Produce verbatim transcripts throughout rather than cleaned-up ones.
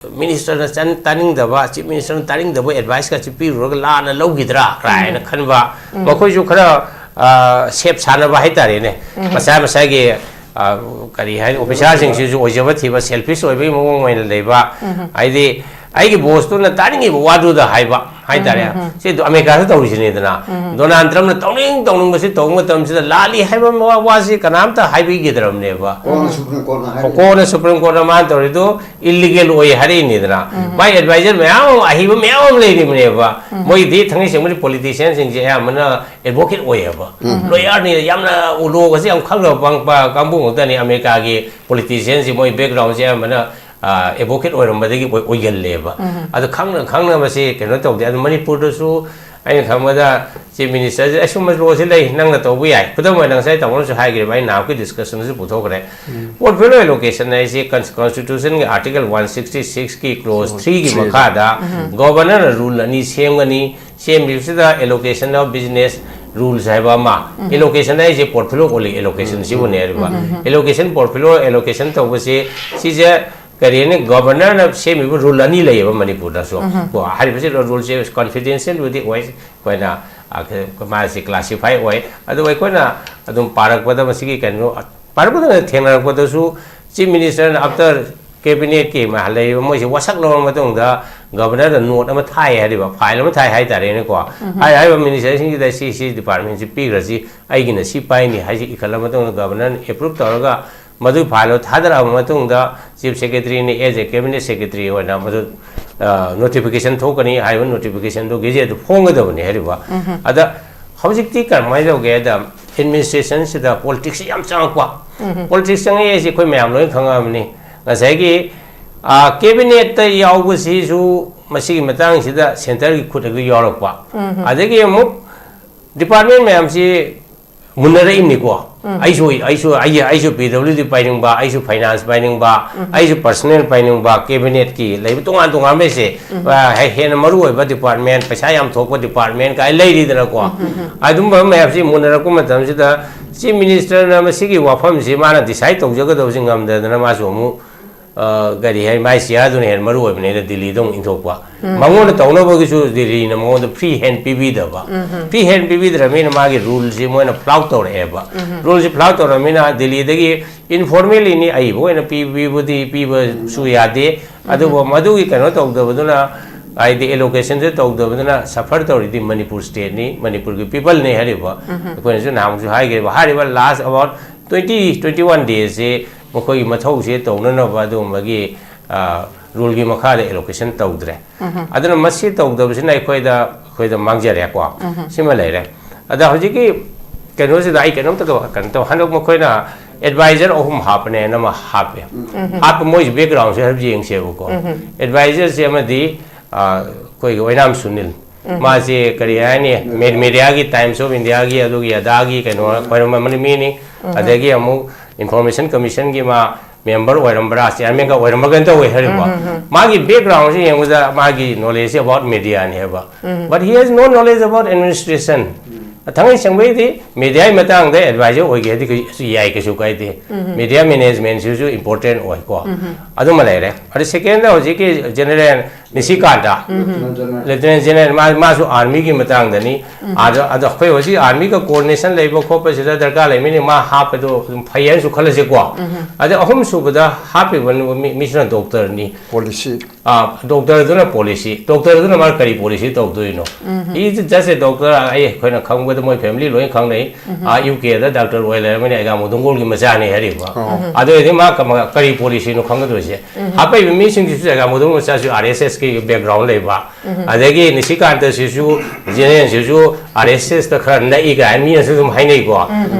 ꯃꯤꯅꯤꯁꯇꯔꯅ ꯆꯟ-, ꯇꯥꯅꯤꯡꯗꯕ, ꯆꯤꯐ ꯃꯤꯅꯤꯁꯇꯔꯅ ꯇꯥꯅꯤꯡꯗꯕ ꯑꯦꯗꯚꯥꯏꯁꯀꯁꯤ ꯄꯤꯔꯨꯔꯒ ꯂꯥꯟꯅ ꯂꯧꯈꯤꯗ꯭ꯔꯥ ꯀꯥꯏꯅ ꯈꯟꯕ, ꯃꯈꯣꯏꯁꯨ ꯈꯔ, ꯑ, ꯁꯦꯞ ꯁꯥꯟꯅꯕ ꯍꯥꯏꯇꯥꯔꯦꯅꯦ, ꯃꯁꯥ ꯃꯁꯥꯒꯤ, ꯑ, ꯀꯔꯤ ꯍꯥꯏꯅꯤ, ꯑꯣꯐꯤꯁꯥꯔꯁꯤꯡꯁꯤꯁꯨ ꯑꯣꯏꯖꯕ ꯊꯤꯕ, ꯁꯦꯜꯐꯤꯁ ꯑꯣꯏꯕꯒꯤ ꯃꯑꯣꯡ ꯑꯣꯏꯅ ꯂꯩꯕ, ꯍꯥꯏꯗꯤ ꯑꯩꯒꯤ ꯕꯣꯁꯇꯨꯅ ꯇꯥꯅꯤꯡꯉꯤꯕ ꯋꯥꯗꯨꯗ ꯍꯥꯏꯕ ꯍꯥꯏꯇꯥꯔꯦ꯫ ꯁꯤ ꯑꯗꯨ ꯑꯃꯦꯔꯤꯀꯥꯗ ꯇꯧꯔꯤꯁꯤꯅꯤꯗꯅ, ꯗꯣꯅꯥꯜꯗ ꯇ꯭ꯔꯝꯞꯅ ꯇꯧꯅꯤꯡ ꯇꯧꯅꯤꯡꯕꯁꯤ ꯇꯧꯕ ꯃꯇꯝꯁꯤꯗ ꯂꯥꯜꯂꯤ ꯍꯥꯏꯕ ꯋꯥ-, ꯋꯥꯁꯤ ꯀꯅꯥꯝꯇ ꯍꯥꯏꯕꯤꯈꯤꯗ꯭ꯔꯕꯅꯦꯕ꯫ ꯀꯣꯟꯅ ꯁꯨꯄ꯭ꯔꯤꯝ ꯀꯣꯔꯠꯅ ꯍꯥꯏꯔꯤꯗꯣ꯫ ꯀꯣꯟꯅ ꯁꯨꯄ꯭ꯔꯤꯝ ꯀꯣꯔꯠꯅ ꯃꯥꯅ ꯇꯧꯔꯤꯗꯣ ꯏꯜꯂꯤꯒꯦꯜ ꯑꯣꯏ ꯍꯥꯏꯔꯛꯏꯅꯤꯗꯅ꯫ ꯃꯥꯏ ꯑꯦꯗꯚꯥꯏꯖꯔ ꯃꯌꯥꯝ ꯑꯃ, ꯑꯍꯩꯕ ꯃꯌꯥꯝ ꯑꯃ ꯂꯩꯔꯤꯕꯅꯦꯕ꯫ ꯃꯣꯏꯒꯤꯗꯤ ꯊꯥꯡꯒꯩ ꯁꯦꯡꯕꯗꯤ ꯄꯣꯂꯤꯇꯤꯁꯤꯌꯥꯟꯁꯤꯡꯁꯦ ꯑꯌꯥꯝꯕꯅ ꯑꯦꯗꯚꯣꯀꯦꯠ ꯑꯣꯏꯌꯦꯕ꯫ ꯂꯣꯌꯔꯅꯤ, ꯌꯥꯝꯅ ꯂꯣꯒꯁꯦ ꯌꯥꯝ ꯈꯪꯈ꯭ꯔꯕ ꯄꯪ-, ꯄ-, ꯀꯥꯡꯕꯨ ꯉꯥꯛꯇꯅꯤ꯫ ꯑꯃꯦꯔꯤꯀꯥꯒꯤ ꯄꯣꯂꯤꯇꯤꯁꯤꯌꯥꯟꯁꯤ ꯃꯣꯏ ꯕꯦꯛꯒ꯭ꯔꯥꯎꯟꯁꯦ ꯑꯌꯥꯝꯕꯅ, ꯑ, ꯑꯦꯗꯚꯣꯀꯦꯠ ꯑꯣꯏꯔꯝꯕꯗꯒꯤ ꯑꯣꯏ-, ꯑꯣꯏꯒꯜꯂꯦꯕ꯫ ꯑꯗꯣ ꯈꯪꯅ ꯈꯪꯅ ꯃꯁꯤ ꯀꯩꯅꯣ ꯇꯧꯗꯦ꯫ ꯑꯗꯣ ꯃꯅꯤꯄꯨꯔꯗꯁꯨ ꯑꯩꯅ ꯈꯪꯕꯗ ꯆꯤꯐ ꯃꯤꯅꯤꯁꯇꯔꯁꯦ ꯑꯁꯨꯝꯕ ꯂꯣꯁꯤ ꯂꯩ, ꯅꯪꯅ ꯇꯧꯕ ꯌꯥꯏ꯫ ꯈꯨꯗꯝ ꯑꯣꯏꯅ ꯉꯁꯥꯏ ꯇꯥꯃꯣꯅꯁꯨ ꯍꯥꯏꯈ꯭ꯔꯦꯕ, ꯑꯩ ꯅꯍꯥꯟꯃꯨꯛꯀꯤ ꯗꯤꯁꯀꯁꯟꯗꯁꯨ ꯄꯨꯊꯣꯛꯈ꯭ꯔꯦ꯫ ꯄꯣꯔꯠꯐꯣꯂꯤꯑꯣ ꯑꯦꯂꯣꯀꯦꯁꯟ ꯍꯥꯏꯁꯦ ꯀꯟ-, ꯀꯟꯁꯇꯤꯇ꯭ꯌꯨꯁꯟꯒꯤ ꯑꯥꯔꯇꯤꯀꯜ ꯋꯥꯟ ꯁꯤꯛꯁꯇꯤ ꯁꯤꯛꯁꯀꯤ ꯀ꯭ꯂꯣꯖ ꯊ꯭ꯔꯤꯒꯤ ꯃꯈꯥꯗ ꯒꯣꯚꯔꯅꯔꯅ ꯔꯨꯜ ꯑꯅꯤ ꯁꯦꯝꯒꯅꯤ꯫ ꯁꯦꯝꯂꯤꯕꯁꯤꯗ ꯑꯦꯂꯣꯀꯦꯁꯟ ꯑꯣꯐ ꯕꯤꯖꯤꯅꯦꯁ ꯔꯨꯜꯁ ꯍꯥꯏꯕ ꯑꯃ, ꯑꯦꯂꯣꯀꯦꯁꯟ ꯍꯥꯏꯁꯦ ꯄꯣꯔꯠꯐꯣꯂꯤꯑꯣ ꯑꯦꯂꯣꯀꯦꯁꯟꯁꯤꯕꯨꯅꯦ ꯍꯥꯏꯔꯤꯕ꯫ ꯑꯦꯂꯣꯀꯦꯁꯟ, ꯄꯣꯔꯠꯐꯣꯂꯤꯑꯣ ꯑꯦꯂꯣꯀꯦꯁꯟ ꯇꯧꯕꯁꯦ, ꯁꯤꯁꯦ ꯀꯔꯤ ꯍꯥꯏꯅꯤ, ꯒꯣꯚꯔꯅꯔꯅ ꯁꯦꯝꯃꯤꯕ ꯔꯨꯜ ꯑꯅꯤ ꯂꯩꯌꯦꯕ ꯃꯅꯤꯄꯨꯔꯗꯁꯨ꯫ ꯀꯣ, ꯍꯥꯏꯔꯤꯕꯁꯤ ꯔꯨꯜꯁꯦ ꯀꯟꯐꯤꯗꯦꯟꯁꯤꯌꯦꯜꯕꯨꯗꯤ ꯑꯣꯏ, ꯑꯩꯈꯣꯏꯅ, ꯑ, ꯀ-, ꯃꯥꯁꯤ ꯀ꯭ꯂꯥꯁꯤꯐꯥꯏ ꯑꯣꯏ꯫ ꯑꯗꯨꯕꯨ ꯑꯩꯈꯣꯏꯅ ꯑꯗꯨꯝ ꯄꯥꯔꯛꯄꯗ ꯃꯁꯤꯒꯤ ꯀꯩꯅꯣ, ꯄꯥꯔꯛꯄꯗ ꯊꯦꯡꯅꯔꯛꯄꯗꯁꯨ ꯆꯤꯐ ꯃꯤꯅꯤꯁꯇꯔꯅ ꯑꯥꯐꯇꯔ ꯀꯦꯕꯤꯅꯦꯠꯀꯤ ꯃꯥ-, ꯂꯩꯔꯤꯕ ꯃꯣꯏꯁꯦ ꯋꯥꯁꯛ ꯂꯧꯔꯕ ꯃꯇꯨꯡꯗ ꯒꯕꯔꯅꯔꯗ ꯅꯣꯠ ꯑꯃ ꯊꯥꯏ ꯍꯥꯏꯔꯤꯕ, ꯐꯥꯏꯜ ꯑꯃ ꯊꯥꯏ ꯍꯥꯏꯇꯥꯔꯦꯅꯦꯀꯣ꯫ ꯍꯥꯏ-, ꯍꯥꯏꯔꯤꯕ ꯃꯤꯅꯤꯁꯇꯔꯁꯤꯡꯁꯤꯗ ꯁꯤ, ꯁꯤ ꯗꯤꯄꯥꯔꯠꯃꯦꯟꯁꯤ ꯄꯤꯈ꯭ꯔꯁꯤ, ꯑꯩꯒꯤꯅ ꯁꯤ ꯄꯥꯏꯅꯤ ꯍꯥꯏꯁꯤ ꯏꯈꯠꯂ ꯃꯇꯨꯡꯗ ꯒꯕꯔꯅꯔꯅ ꯑꯦꯄ꯭ꯔꯨꯞ ꯇꯧꯔꯒ ꯃꯗꯨꯒꯤ ꯐꯥꯏꯜꯗꯣ ꯊꯥꯗꯔꯛꯑꯕ ꯃꯇꯨꯡꯗ ꯆꯤꯐ ꯁꯦꯀ꯭ꯔꯦꯇꯔꯤꯅ ꯑꯦꯖ ꯑꯦ ꯀꯦꯕꯤꯅꯦꯠ ꯁꯦꯀ꯭ꯔꯦꯇꯔꯤ ꯑꯣꯏꯅ ꯃꯗꯨ, ꯑ, ꯅꯣꯇꯤꯐꯤꯀꯦꯁꯟ ꯊꯣꯛꯀꯅꯤ꯫ ꯍꯥꯏꯔꯤꯕ ꯅꯣꯇꯤꯐꯤꯀꯦꯁꯟꯗꯨ ꯒꯦꯖꯦꯠꯇ ꯐꯣꯡꯒꯗꯕꯅꯤ ꯍꯥꯏꯔꯤꯕ꯫ ꯑꯗ ꯍꯧꯖꯤꯛꯇꯤ ꯀꯔꯝꯍꯥꯏꯅ ꯇꯧꯒꯦ ꯍꯥꯏꯗ, ꯑꯦꯗꯃꯤꯅꯤꯁꯇ꯭ꯔꯦꯁꯟꯁꯤꯗ ꯄꯣꯂꯤꯇꯤꯛꯁꯁꯤ ꯌꯥꯝ ꯆꯪꯉꯛꯄ꯫ ꯄꯣꯂꯤꯇꯤꯛꯁ ꯆꯪꯉꯛꯑꯦ ꯍꯥꯏꯁꯦ ꯑꯩꯈꯣꯏ ꯃꯌꯥꯝ ꯂꯣꯏꯅ ꯈꯪꯉꯛꯑꯕꯅꯤ꯫ ꯉꯁꯥꯏꯒꯤ, ꯑ, ꯀꯦꯕꯤꯅꯦꯠꯇ ꯌꯥꯎꯕꯁꯤꯁꯨ ꯃꯁꯤꯒꯤ ꯃꯇꯥꯡꯁꯤꯗ ꯁꯦꯟꯇꯔꯒꯤ ꯈꯨꯠ ꯑꯗꯨ ꯌꯥꯎꯔꯛꯄ꯫ ꯑꯗꯒꯤ ꯑꯃꯨꯛ ꯗꯤꯄꯥꯔꯠꯃꯦꯟ ꯃꯌꯥꯝꯁꯤ ꯃꯨꯟꯅꯔꯛꯏꯕꯅꯤꯀꯣ꯫ ꯑꯩꯁꯨ, ꯑꯩꯁꯨ, ꯑꯩ, ꯑꯩꯁꯨ ꯄꯤ ꯗꯕ꯭ꯂꯤꯎ ꯗꯤ ꯄꯥꯏꯅꯤꯡꯕ, ꯑꯩꯁꯨ ꯐꯥꯏꯅꯥꯟꯁ ꯄꯥꯏꯅꯤꯡꯕ, ꯑꯩꯁꯨ ꯄꯔꯁꯅꯦꯜ ꯄꯥꯏꯅꯤꯡꯕ, ꯀꯦꯕꯤꯅꯦꯠꯀꯤ ꯂꯩꯕ ꯇꯣꯉꯥꯟ ꯇꯣꯉꯥꯟꯕ ꯍꯥꯏꯁꯦ, ꯑ, ꯍꯦ-, ꯍꯦꯟꯅ ꯃꯔꯨ ꯑꯣꯏꯕ ꯗꯤꯄꯥꯔꯠꯃꯦꯟ, ꯄꯩꯁꯥ ꯌꯥꯝ ꯊꯣꯛꯄ ꯗꯤꯄꯥꯔꯠꯃꯦꯟ ꯀꯥꯏ ꯂꯩꯔꯤꯗꯅꯀꯣ꯫ ꯑꯗꯨꯝꯕ ꯃꯌꯥꯝꯁꯤ ꯃꯨꯟꯅꯔꯛꯄ ꯃꯇꯝꯁꯤꯗ ꯆꯤꯐ ꯃꯤꯅꯤꯁꯇꯔꯅ ꯃꯁꯤꯒꯤ ꯋꯥꯐꯝꯁꯤ ꯃꯥꯅ ꯗꯤꯁꯥꯏꯠ ꯇꯧꯖꯒꯗꯕꯁꯤ ꯉꯝꯗꯗꯅ ꯃꯥꯁꯨ ꯑꯃꯨꯛ ꯑ, ꯀꯔꯤ ꯍꯥꯏ, ꯃꯥꯏ ꯆꯤꯌꯥꯔꯗꯨꯅ ꯍꯦꯟꯅ ꯃꯔꯨ ꯑꯣꯏꯕꯅꯤꯅ ꯗꯤꯜꯂꯤꯗ ꯑꯃꯨꯛ ꯏꯟꯊꯣꯛꯄ꯫ ꯃꯉꯣꯟꯗ ꯇꯧꯅꯕꯒꯤꯁꯨ ꯗꯤꯜꯂꯤꯅ ꯃꯉꯣꯟꯗ ꯐ꯭ꯔꯤ ꯍꯦꯟ ꯄꯤꯕꯤꯗꯕ꯫ ꯐ꯭ꯔꯤ ꯍꯦꯟ ꯄꯤꯕꯤꯗ꯭ꯔꯕꯅꯤꯅ ꯃꯥꯒꯤ ꯔꯨꯜꯁꯤ ꯃꯣꯏꯅ ꯐ꯭ꯂꯥꯎꯠ ꯇꯧꯔꯛꯑꯦꯕ꯫ ꯔꯨꯜꯁꯤ ꯐ꯭ꯂꯥꯎꯠ ꯇꯧꯔꯕꯅꯤꯅ ꯗꯤꯜꯂꯤꯗꯒꯤ ꯏꯟꯐꯣꯔꯃꯦꯜꯂꯤꯅꯤ ꯑꯏꯕ ꯑꯣꯏꯅ ꯄꯤꯕꯤꯕꯗꯤ ꯄꯤꯕꯁꯨ ꯌꯥꯗꯦ꯫ ꯑꯗꯨꯕꯨ ꯃꯗꯨꯒꯤ ꯀꯩꯅꯣ ꯇꯧꯗꯕꯗꯨꯅ, ꯍꯥꯏꯗꯤ ꯑꯦꯂꯣꯀꯦꯁꯟꯁꯦ ꯇꯧꯗꯕꯗꯨꯅ ꯁꯐꯔ ꯇꯧꯔꯤꯗꯤ ꯃꯅꯤꯄꯨꯔ ꯁ꯭ꯇꯦꯠꯅꯤ, ꯃꯅꯤꯄꯨꯔꯒꯤ ꯄꯤꯄꯜꯅꯤ ꯍꯥꯏꯔꯤꯕ꯫ ꯑꯩꯈꯣꯏꯅꯁꯨ ꯅꯍꯥꯟꯃꯨꯛꯁꯨ ꯍꯥꯏꯈ꯭ꯔꯦꯕ, ꯍꯥꯏꯔꯤꯕ ꯂꯥꯁ ꯑꯕꯥꯎꯠ ꯇ꯭ꯋꯦꯟꯇꯤ, ꯇ꯭ꯋꯦꯟꯇꯤ ꯋꯥꯟ ꯗꯦꯁꯁꯦ ꯃꯈꯣꯏꯒꯤ ꯃꯊꯧꯁꯦ ꯇꯧꯅꯅꯕ ꯑꯗꯨꯒꯨꯝꯕꯒꯤ, ꯑ, ꯔꯨꯜꯒꯤ ꯃꯈꯥꯗ ꯑꯦꯂꯣꯀꯦꯁꯟ ꯇꯧꯗ꯭ꯔꯦ꯫ ꯑꯗꯨꯅ ꯃꯁꯤ ꯇꯧꯗꯕꯁꯤꯅ ꯑꯩꯈꯣꯏꯗ, ꯑꯩꯈꯣꯏꯗ ꯃꯥꯡꯖꯔꯦꯀꯣ꯫ ꯁꯤꯃ ꯂꯩꯔꯦ꯫ ꯑꯗ ꯍꯧꯖꯤꯛꯀꯤ ꯀꯩꯅꯣꯁꯤꯗ ꯑꯩ ꯀꯩꯅꯣꯝꯇ ꯀꯩꯅꯣ ꯇꯧ, ꯍꯟꯗꯛ ꯃꯈꯣꯏꯅ ꯑꯦꯗꯚꯥꯏꯖꯔ ꯑꯍꯨꯝ ꯍꯥꯞꯄꯅꯦꯅ ꯑꯃ ꯍꯥꯞꯄꯦ꯫ ꯍꯥꯞꯄ ꯃꯣꯏꯁꯤ ꯕꯦꯛꯒ꯭ꯔꯥꯎꯟꯁꯦ ꯍꯥꯏꯐꯦꯠ ꯌꯦꯡꯁꯦꯕꯀꯣ꯫ ꯑꯦꯗꯚꯥꯏꯖꯔꯁꯦ ꯑꯃꯗꯤ, ꯑ, ꯑꯩꯈꯣꯏꯒꯤ ꯑꯣꯏꯅꯥꯝ ꯁꯨꯅꯤꯜ, ꯃꯥꯁꯦ ꯀꯔꯤ ꯍꯥꯏꯅꯤ, ꯃꯦ-, ꯃꯦꯗꯤꯌꯥꯒꯤ, ꯇꯥꯏꯝꯁ ꯑꯣꯐ ꯏꯟꯗꯤꯌꯥꯒꯤ ꯑꯗꯨꯒꯤ ꯑꯗꯥꯒꯤ ꯀꯩꯅꯣ ꯑꯣꯏꯔꯝꯕ ꯃꯤꯅꯤ꯫ ꯑꯗꯒꯤ ꯑꯃꯨꯛ ꯏꯟꯐꯣꯔꯃꯦꯁꯟ ꯀꯃꯤꯁꯟꯒꯤ ꯃꯥ ꯃꯦꯝꯕꯔ ꯑꯣꯏꯔꯝꯕ꯭ꯔꯥ, ꯆꯤꯌꯥꯔꯃꯦꯟꯒ ꯑꯣꯏꯔꯝꯕ꯭ꯔꯥ ꯀꯩꯅꯣ ꯇꯧꯋꯦ ꯍꯥꯏꯔꯤꯕ꯫ ꯃꯥꯒꯤ ꯕꯦꯛꯒ꯭ꯔꯥꯎꯟꯁꯦ ꯌꯦꯡꯕꯗ ꯃꯥꯒꯤ ꯅꯣꯂꯦꯖꯁꯦ ꯑꯕꯥꯎꯠ ꯃꯦꯗꯤꯌꯥꯅꯤ ꯍꯥꯏꯕ꯫ But he has no knowledge about administration. ꯊꯥꯡꯉꯩ ꯁꯦꯡꯕꯩꯗꯤ ꯃꯦꯗꯤꯌꯥꯒꯤ ꯃꯇꯥꯡꯗ ꯑꯦꯗꯚꯥꯏꯖꯔ ꯑꯣꯏꯒꯦ ꯍꯥꯏꯗꯤ ꯀꯩꯁꯨ ꯌꯥꯏ, ꯀꯩꯁꯨ ꯀꯥꯏꯗꯦ꯫ ꯃꯦꯗꯤꯌꯥ ꯃꯦꯅꯦꯖꯃꯦꯟꯁꯤꯁꯨ ꯏꯝꯄꯣꯔꯇꯦꯟ ꯑꯣꯏꯀꯣ꯫ ꯑꯗꯨꯃ ꯂꯩꯔꯦ꯫ ꯑꯗ ꯁꯦꯀꯦꯟꯗ ꯍꯧꯖꯤꯛꯀꯤ ꯖꯦꯅꯔꯦꯜ ꯅꯤꯁꯤꯀꯥꯟꯇ, ꯂꯦꯐꯇꯤꯅꯦꯟ ꯖꯦꯅꯔꯦꯜ, ꯃꯥ-, ꯃꯥꯁꯨ ꯑꯥꯔꯃꯤꯒꯤ ꯃꯇꯥꯡꯗꯅꯤ꯫ ꯑꯗ, ꯑꯗ ꯑꯩꯈꯣꯏ ꯍꯧꯖꯤꯛ ꯑꯥꯔꯃꯤꯒ ꯀꯣꯑꯣꯔꯗꯤꯅꯦꯁꯟ ꯂꯩꯕ ꯈꯣꯠꯄꯁꯤꯗ ꯗꯔꯀꯥꯔ ꯂꯩꯕꯅꯤ, ꯃꯥ ꯍꯥꯞꯄꯗꯣ ꯑꯗꯨꯝ ꯐꯩ ꯍꯥꯏꯅꯁꯨ ꯈꯜꯂꯁꯤꯀꯣ꯫ ꯑꯗ ꯑꯍꯨꯝꯁꯨꯕꯗ ꯍꯥꯞꯄꯤꯕ ꯅꯨ-, ꯃꯤ-, ꯃꯤꯁꯤꯅ ꯗꯣꯛꯇꯔꯅꯤ꯫ ꯄꯣꯂꯤꯁꯤ꯫ ꯑꯥ, ꯗꯣꯛꯇꯔꯗꯨꯅ ꯄꯣꯂꯤꯁꯤ, ꯗꯣꯛꯇꯔꯗꯨꯅ ꯃꯥꯅ ꯀꯔꯤ ꯄꯣꯂꯤꯁꯤ ꯇꯧꯗꯣꯏꯅꯣ? He is just a doctor. ꯑꯩ, ꯑꯩꯈꯣꯏꯅ ꯈꯪꯕꯗ ꯃꯣꯏ ꯐꯦꯃꯤꯂꯤ ꯂꯣꯏ ꯈꯪꯅꯩ꯫ ꯑꯥ, ꯌꯨ ꯀꯦꯗ ꯗꯥꯛꯇꯔ ꯑꯣꯏ ꯂꯩꯔꯝꯃꯤꯅ ꯑꯦꯒꯥꯃꯣꯗꯣꯡꯒꯣꯜꯒꯤ ꯃꯆꯥꯅꯤ ꯍꯥꯏꯔꯤꯕ꯫ ꯑꯗꯨ ꯑꯣꯏꯔꯗꯤ ꯃꯥ ꯀꯃ-, ꯀꯔꯤ ꯄꯣꯂꯤꯁꯤꯅꯣ ꯈꯪꯒꯗꯣꯏꯁꯦ? ꯍꯥꯞꯄꯛꯏꯕ ꯃꯤꯁꯤꯡꯁꯤꯁꯨ ꯑꯦꯒꯥꯃꯣꯗꯣꯡꯒꯣꯜ ꯃꯆꯥꯁꯨ ꯑꯥꯔ ꯑꯦꯁ ꯑꯦꯁꯀꯤ ꯕꯦꯛꯒ꯭ꯔꯥꯎꯟ ꯂꯩꯕ꯫ ꯑꯗꯒꯤ ꯅꯤꯁꯤꯀꯥꯟꯇꯁꯤꯁꯨ, ꯖꯦꯅꯔꯦꯜꯁꯤꯁꯨ ꯑꯥꯔ ꯑꯦꯁ ꯑꯦꯁꯇ ꯈꯔ ꯅꯛꯏ ꯀꯥꯏꯅ ꯃꯤꯅꯁꯨ ꯑꯗꯨꯝ ꯍꯥꯏꯅꯩꯀꯣ꯫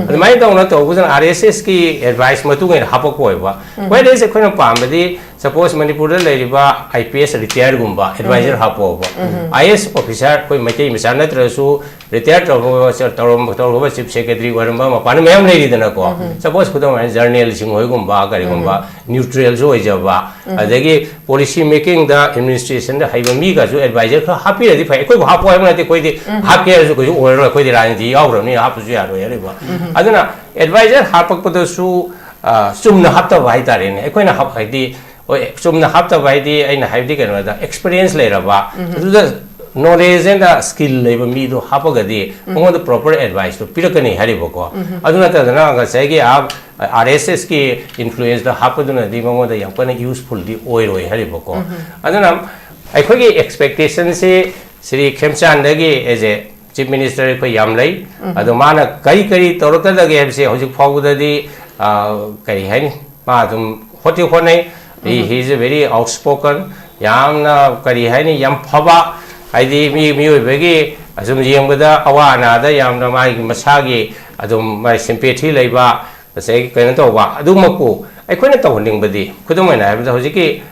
ꯑꯗꯨꯃꯥꯏꯅ ꯇꯧꯅ ꯇꯧꯕꯁꯤꯅ ꯑꯥꯔ ꯑꯦꯁ ꯑꯦꯁꯀꯤ ꯑꯦꯗꯚꯥꯏꯁ ꯃꯇꯨꯡ ꯏꯟꯅ ꯍꯥꯞꯄꯛꯄ ꯑꯣꯏꯕ꯫ Whereas ꯑꯩꯈꯣꯏꯅ ꯄꯥꯝꯕꯗꯤ ꯁꯄꯣꯁ ꯃꯅꯤꯄꯨꯔꯗ ꯂꯩꯔꯤꯕ I P S ꯔꯤꯇꯥꯌꯔꯒꯨꯝꯕ adviser ꯍꯥꯞꯄꯣꯕ꯫ I S officer ꯑꯩꯈꯣꯏ ꯃꯩꯇꯩ ꯃꯆꯥ ꯅꯠꯇ꯭ꯔꯁꯨ ꯔꯤꯇꯥꯌꯔ ꯇꯧꯔꯕ, ꯇꯧꯔꯝꯕ, ꯇꯧꯔꯕ ꯆꯤꯐ ꯁꯦꯀ꯭ꯔꯦꯇꯔꯤ ꯑꯣꯏꯔꯝꯕ ꯃꯄꯥꯟꯗ ꯃꯌꯥꯝ ꯂꯩꯔꯤꯗꯅꯀꯣ꯫ ꯁꯄꯣꯁ ꯈꯨꯗꯝ ꯑꯣꯏꯅ ꯖꯔꯅꯦꯜꯁꯤꯡ ꯍꯣꯏꯒꯨꯝꯕ ꯀꯔꯤꯒꯨꯝꯕ ꯅ꯭ꯌꯨꯇ꯭ꯔꯦꯜꯁꯨ ꯑꯣꯏꯖꯕ, ꯑꯗꯒꯤ ꯄꯣꯂꯤꯁꯤ ꯃꯦꯀꯤꯡꯗ ꯑꯦꯗꯃꯤꯅꯤꯁꯇ꯭ꯔꯦꯁꯟꯗ ꯍꯩꯕ ꯃꯤꯒꯁꯨ ꯑꯦꯗꯚꯥꯏꯖꯔ ꯈꯔ ꯍꯥꯞꯄꯤꯔꯗꯤ ꯐꯩ꯫ ꯑꯩꯈꯣꯏꯕꯨ ꯍꯥꯞꯄꯣ ꯍꯥꯏꯕ ꯅꯠꯇꯦ, ꯑꯩꯈꯣꯏꯗꯤ ꯍꯥꯞꯀꯦ ꯍꯥꯏꯔꯁꯨ ꯀꯩꯁꯨ ꯑꯣꯏꯔꯔꯣꯏ, ꯑꯩꯈꯣꯏꯗꯤ ꯔꯥꯖꯅꯤꯇꯤ ꯌꯥꯎꯈ꯭ꯔꯕꯅꯤꯅ ꯍꯥꯞꯄꯁꯨ ꯌꯥꯔꯣꯏ ꯍꯥꯏꯔꯤꯕ꯫ ꯑꯗꯨꯅ ꯑꯦꯗꯚꯥꯏꯖꯔ ꯍꯥꯞꯄꯛꯄꯗꯁꯨ, ꯑ, ꯆꯨꯝꯅ ꯍꯥꯞꯇꯕ ꯍꯥꯏꯇꯥꯔꯦꯅꯦ꯫ ꯑꯩꯈꯣꯏꯅ ꯍꯥꯞ-, ꯍꯥꯏꯗꯤ ꯍꯣꯏ, ꯆꯨꯝꯅ ꯍꯥꯞꯇꯕ ꯍꯥꯏꯗꯤ ꯑꯩꯅ ꯍꯥꯏꯕꯗꯤ ꯀꯩꯅꯣꯗ, ꯑꯦꯛꯁꯄꯤꯔꯤꯌꯦꯟꯁ ꯂꯩꯔꯕ, ꯑꯗꯨꯗ ꯅꯣꯂꯦꯖ ꯑꯦꯟ ꯁ꯭ꯀꯤꯜ ꯂꯩꯕ ꯃꯤꯗꯣ ꯍꯥꯞꯄꯒꯗꯤ ꯃꯉꯣꯟꯗ ꯄ꯭ꯔꯣꯄꯔ ꯑꯦꯗꯚꯥꯏꯁꯇꯣ ꯄꯤꯔꯛꯀꯅꯤ ꯍꯥꯏꯔꯤꯕꯀꯣ꯫ ꯑꯗꯨ ꯅꯠꯇꯗꯅ ꯉꯁꯥꯏꯒꯤ ꯑꯥꯔ ꯑꯦꯁ ꯑꯦꯁꯀꯤ ꯏꯟꯐ꯭ꯂꯨꯌꯦꯟꯁꯇ ꯍꯥꯞꯄꯗꯨꯅꯗꯤ ꯃꯉꯣꯟꯗ ꯌꯥꯝ ꯀꯟꯅ ꯌꯨꯁꯐꯨꯜꯗꯤ ꯑꯣꯏꯔꯣꯏ ꯍꯥꯏꯔꯤꯕꯀꯣ꯫ ꯑꯗꯨꯅ ꯑꯩꯈꯣꯏꯒꯤ ꯑꯦꯛꯁꯄꯦꯛꯇꯦꯁꯟꯁꯤ ꯁ꯭ꯔꯤ ꯈꯦꯝꯆꯥꯟꯗꯒꯤ ꯑꯦꯖ ꯑꯦ ꯆꯤꯐ ꯃꯤꯅꯤꯁꯇꯔ ꯑꯩꯈꯣꯏ ꯌꯥꯝ ꯂꯩ꯫ ꯑꯗꯣ ꯃꯥꯅ ꯀꯔꯤ ꯀꯔꯤ ꯇꯧꯔꯛꯀꯗꯒꯦ ꯍꯥꯏꯕꯁꯦ ꯍꯧꯖꯤꯛ ꯐꯥꯎꯕꯗꯗꯤ, ꯑ, ꯀꯔꯤ ꯍꯥꯏꯅꯤ, ꯃꯥ ꯑꯗꯨꯝ ꯍꯣꯠꯇꯤ ꯍꯣꯠꯅꯩ꯫ He is a very outspoken, ꯌꯥꯝꯅ ꯀꯔꯤ ꯍꯥꯏꯅꯤ, ꯌꯥꯝ ꯐꯕ, ꯍꯥꯏꯗꯤ ꯃꯤ ꯃꯤꯑꯣꯏꯕꯒꯤ ꯑꯁꯨꯝ ꯌꯦꯡꯕꯗ ꯑꯋꯥ ꯑꯅꯥꯗ ꯌꯥꯝꯅ ꯃꯥꯒꯤ ꯃꯁꯥꯒꯤ ꯑꯗꯨꯝ ꯃꯥꯒꯤ ꯁꯤꯝꯄꯦꯊꯤ ꯂꯩꯕ, ꯉꯁꯥꯏꯒꯤ ꯀꯩꯅꯣ ꯇꯧꯕ ꯑꯗꯨꯃꯛꯄꯨ ꯑꯩꯈꯣꯏꯅ ꯇꯧꯍꯟꯅꯤꯡꯕꯗꯤ, ꯈꯨꯗꯝ ꯑꯣꯏꯅ ꯍꯥꯏꯔꯕꯗ ꯍꯧꯖꯤꯛꯀꯤ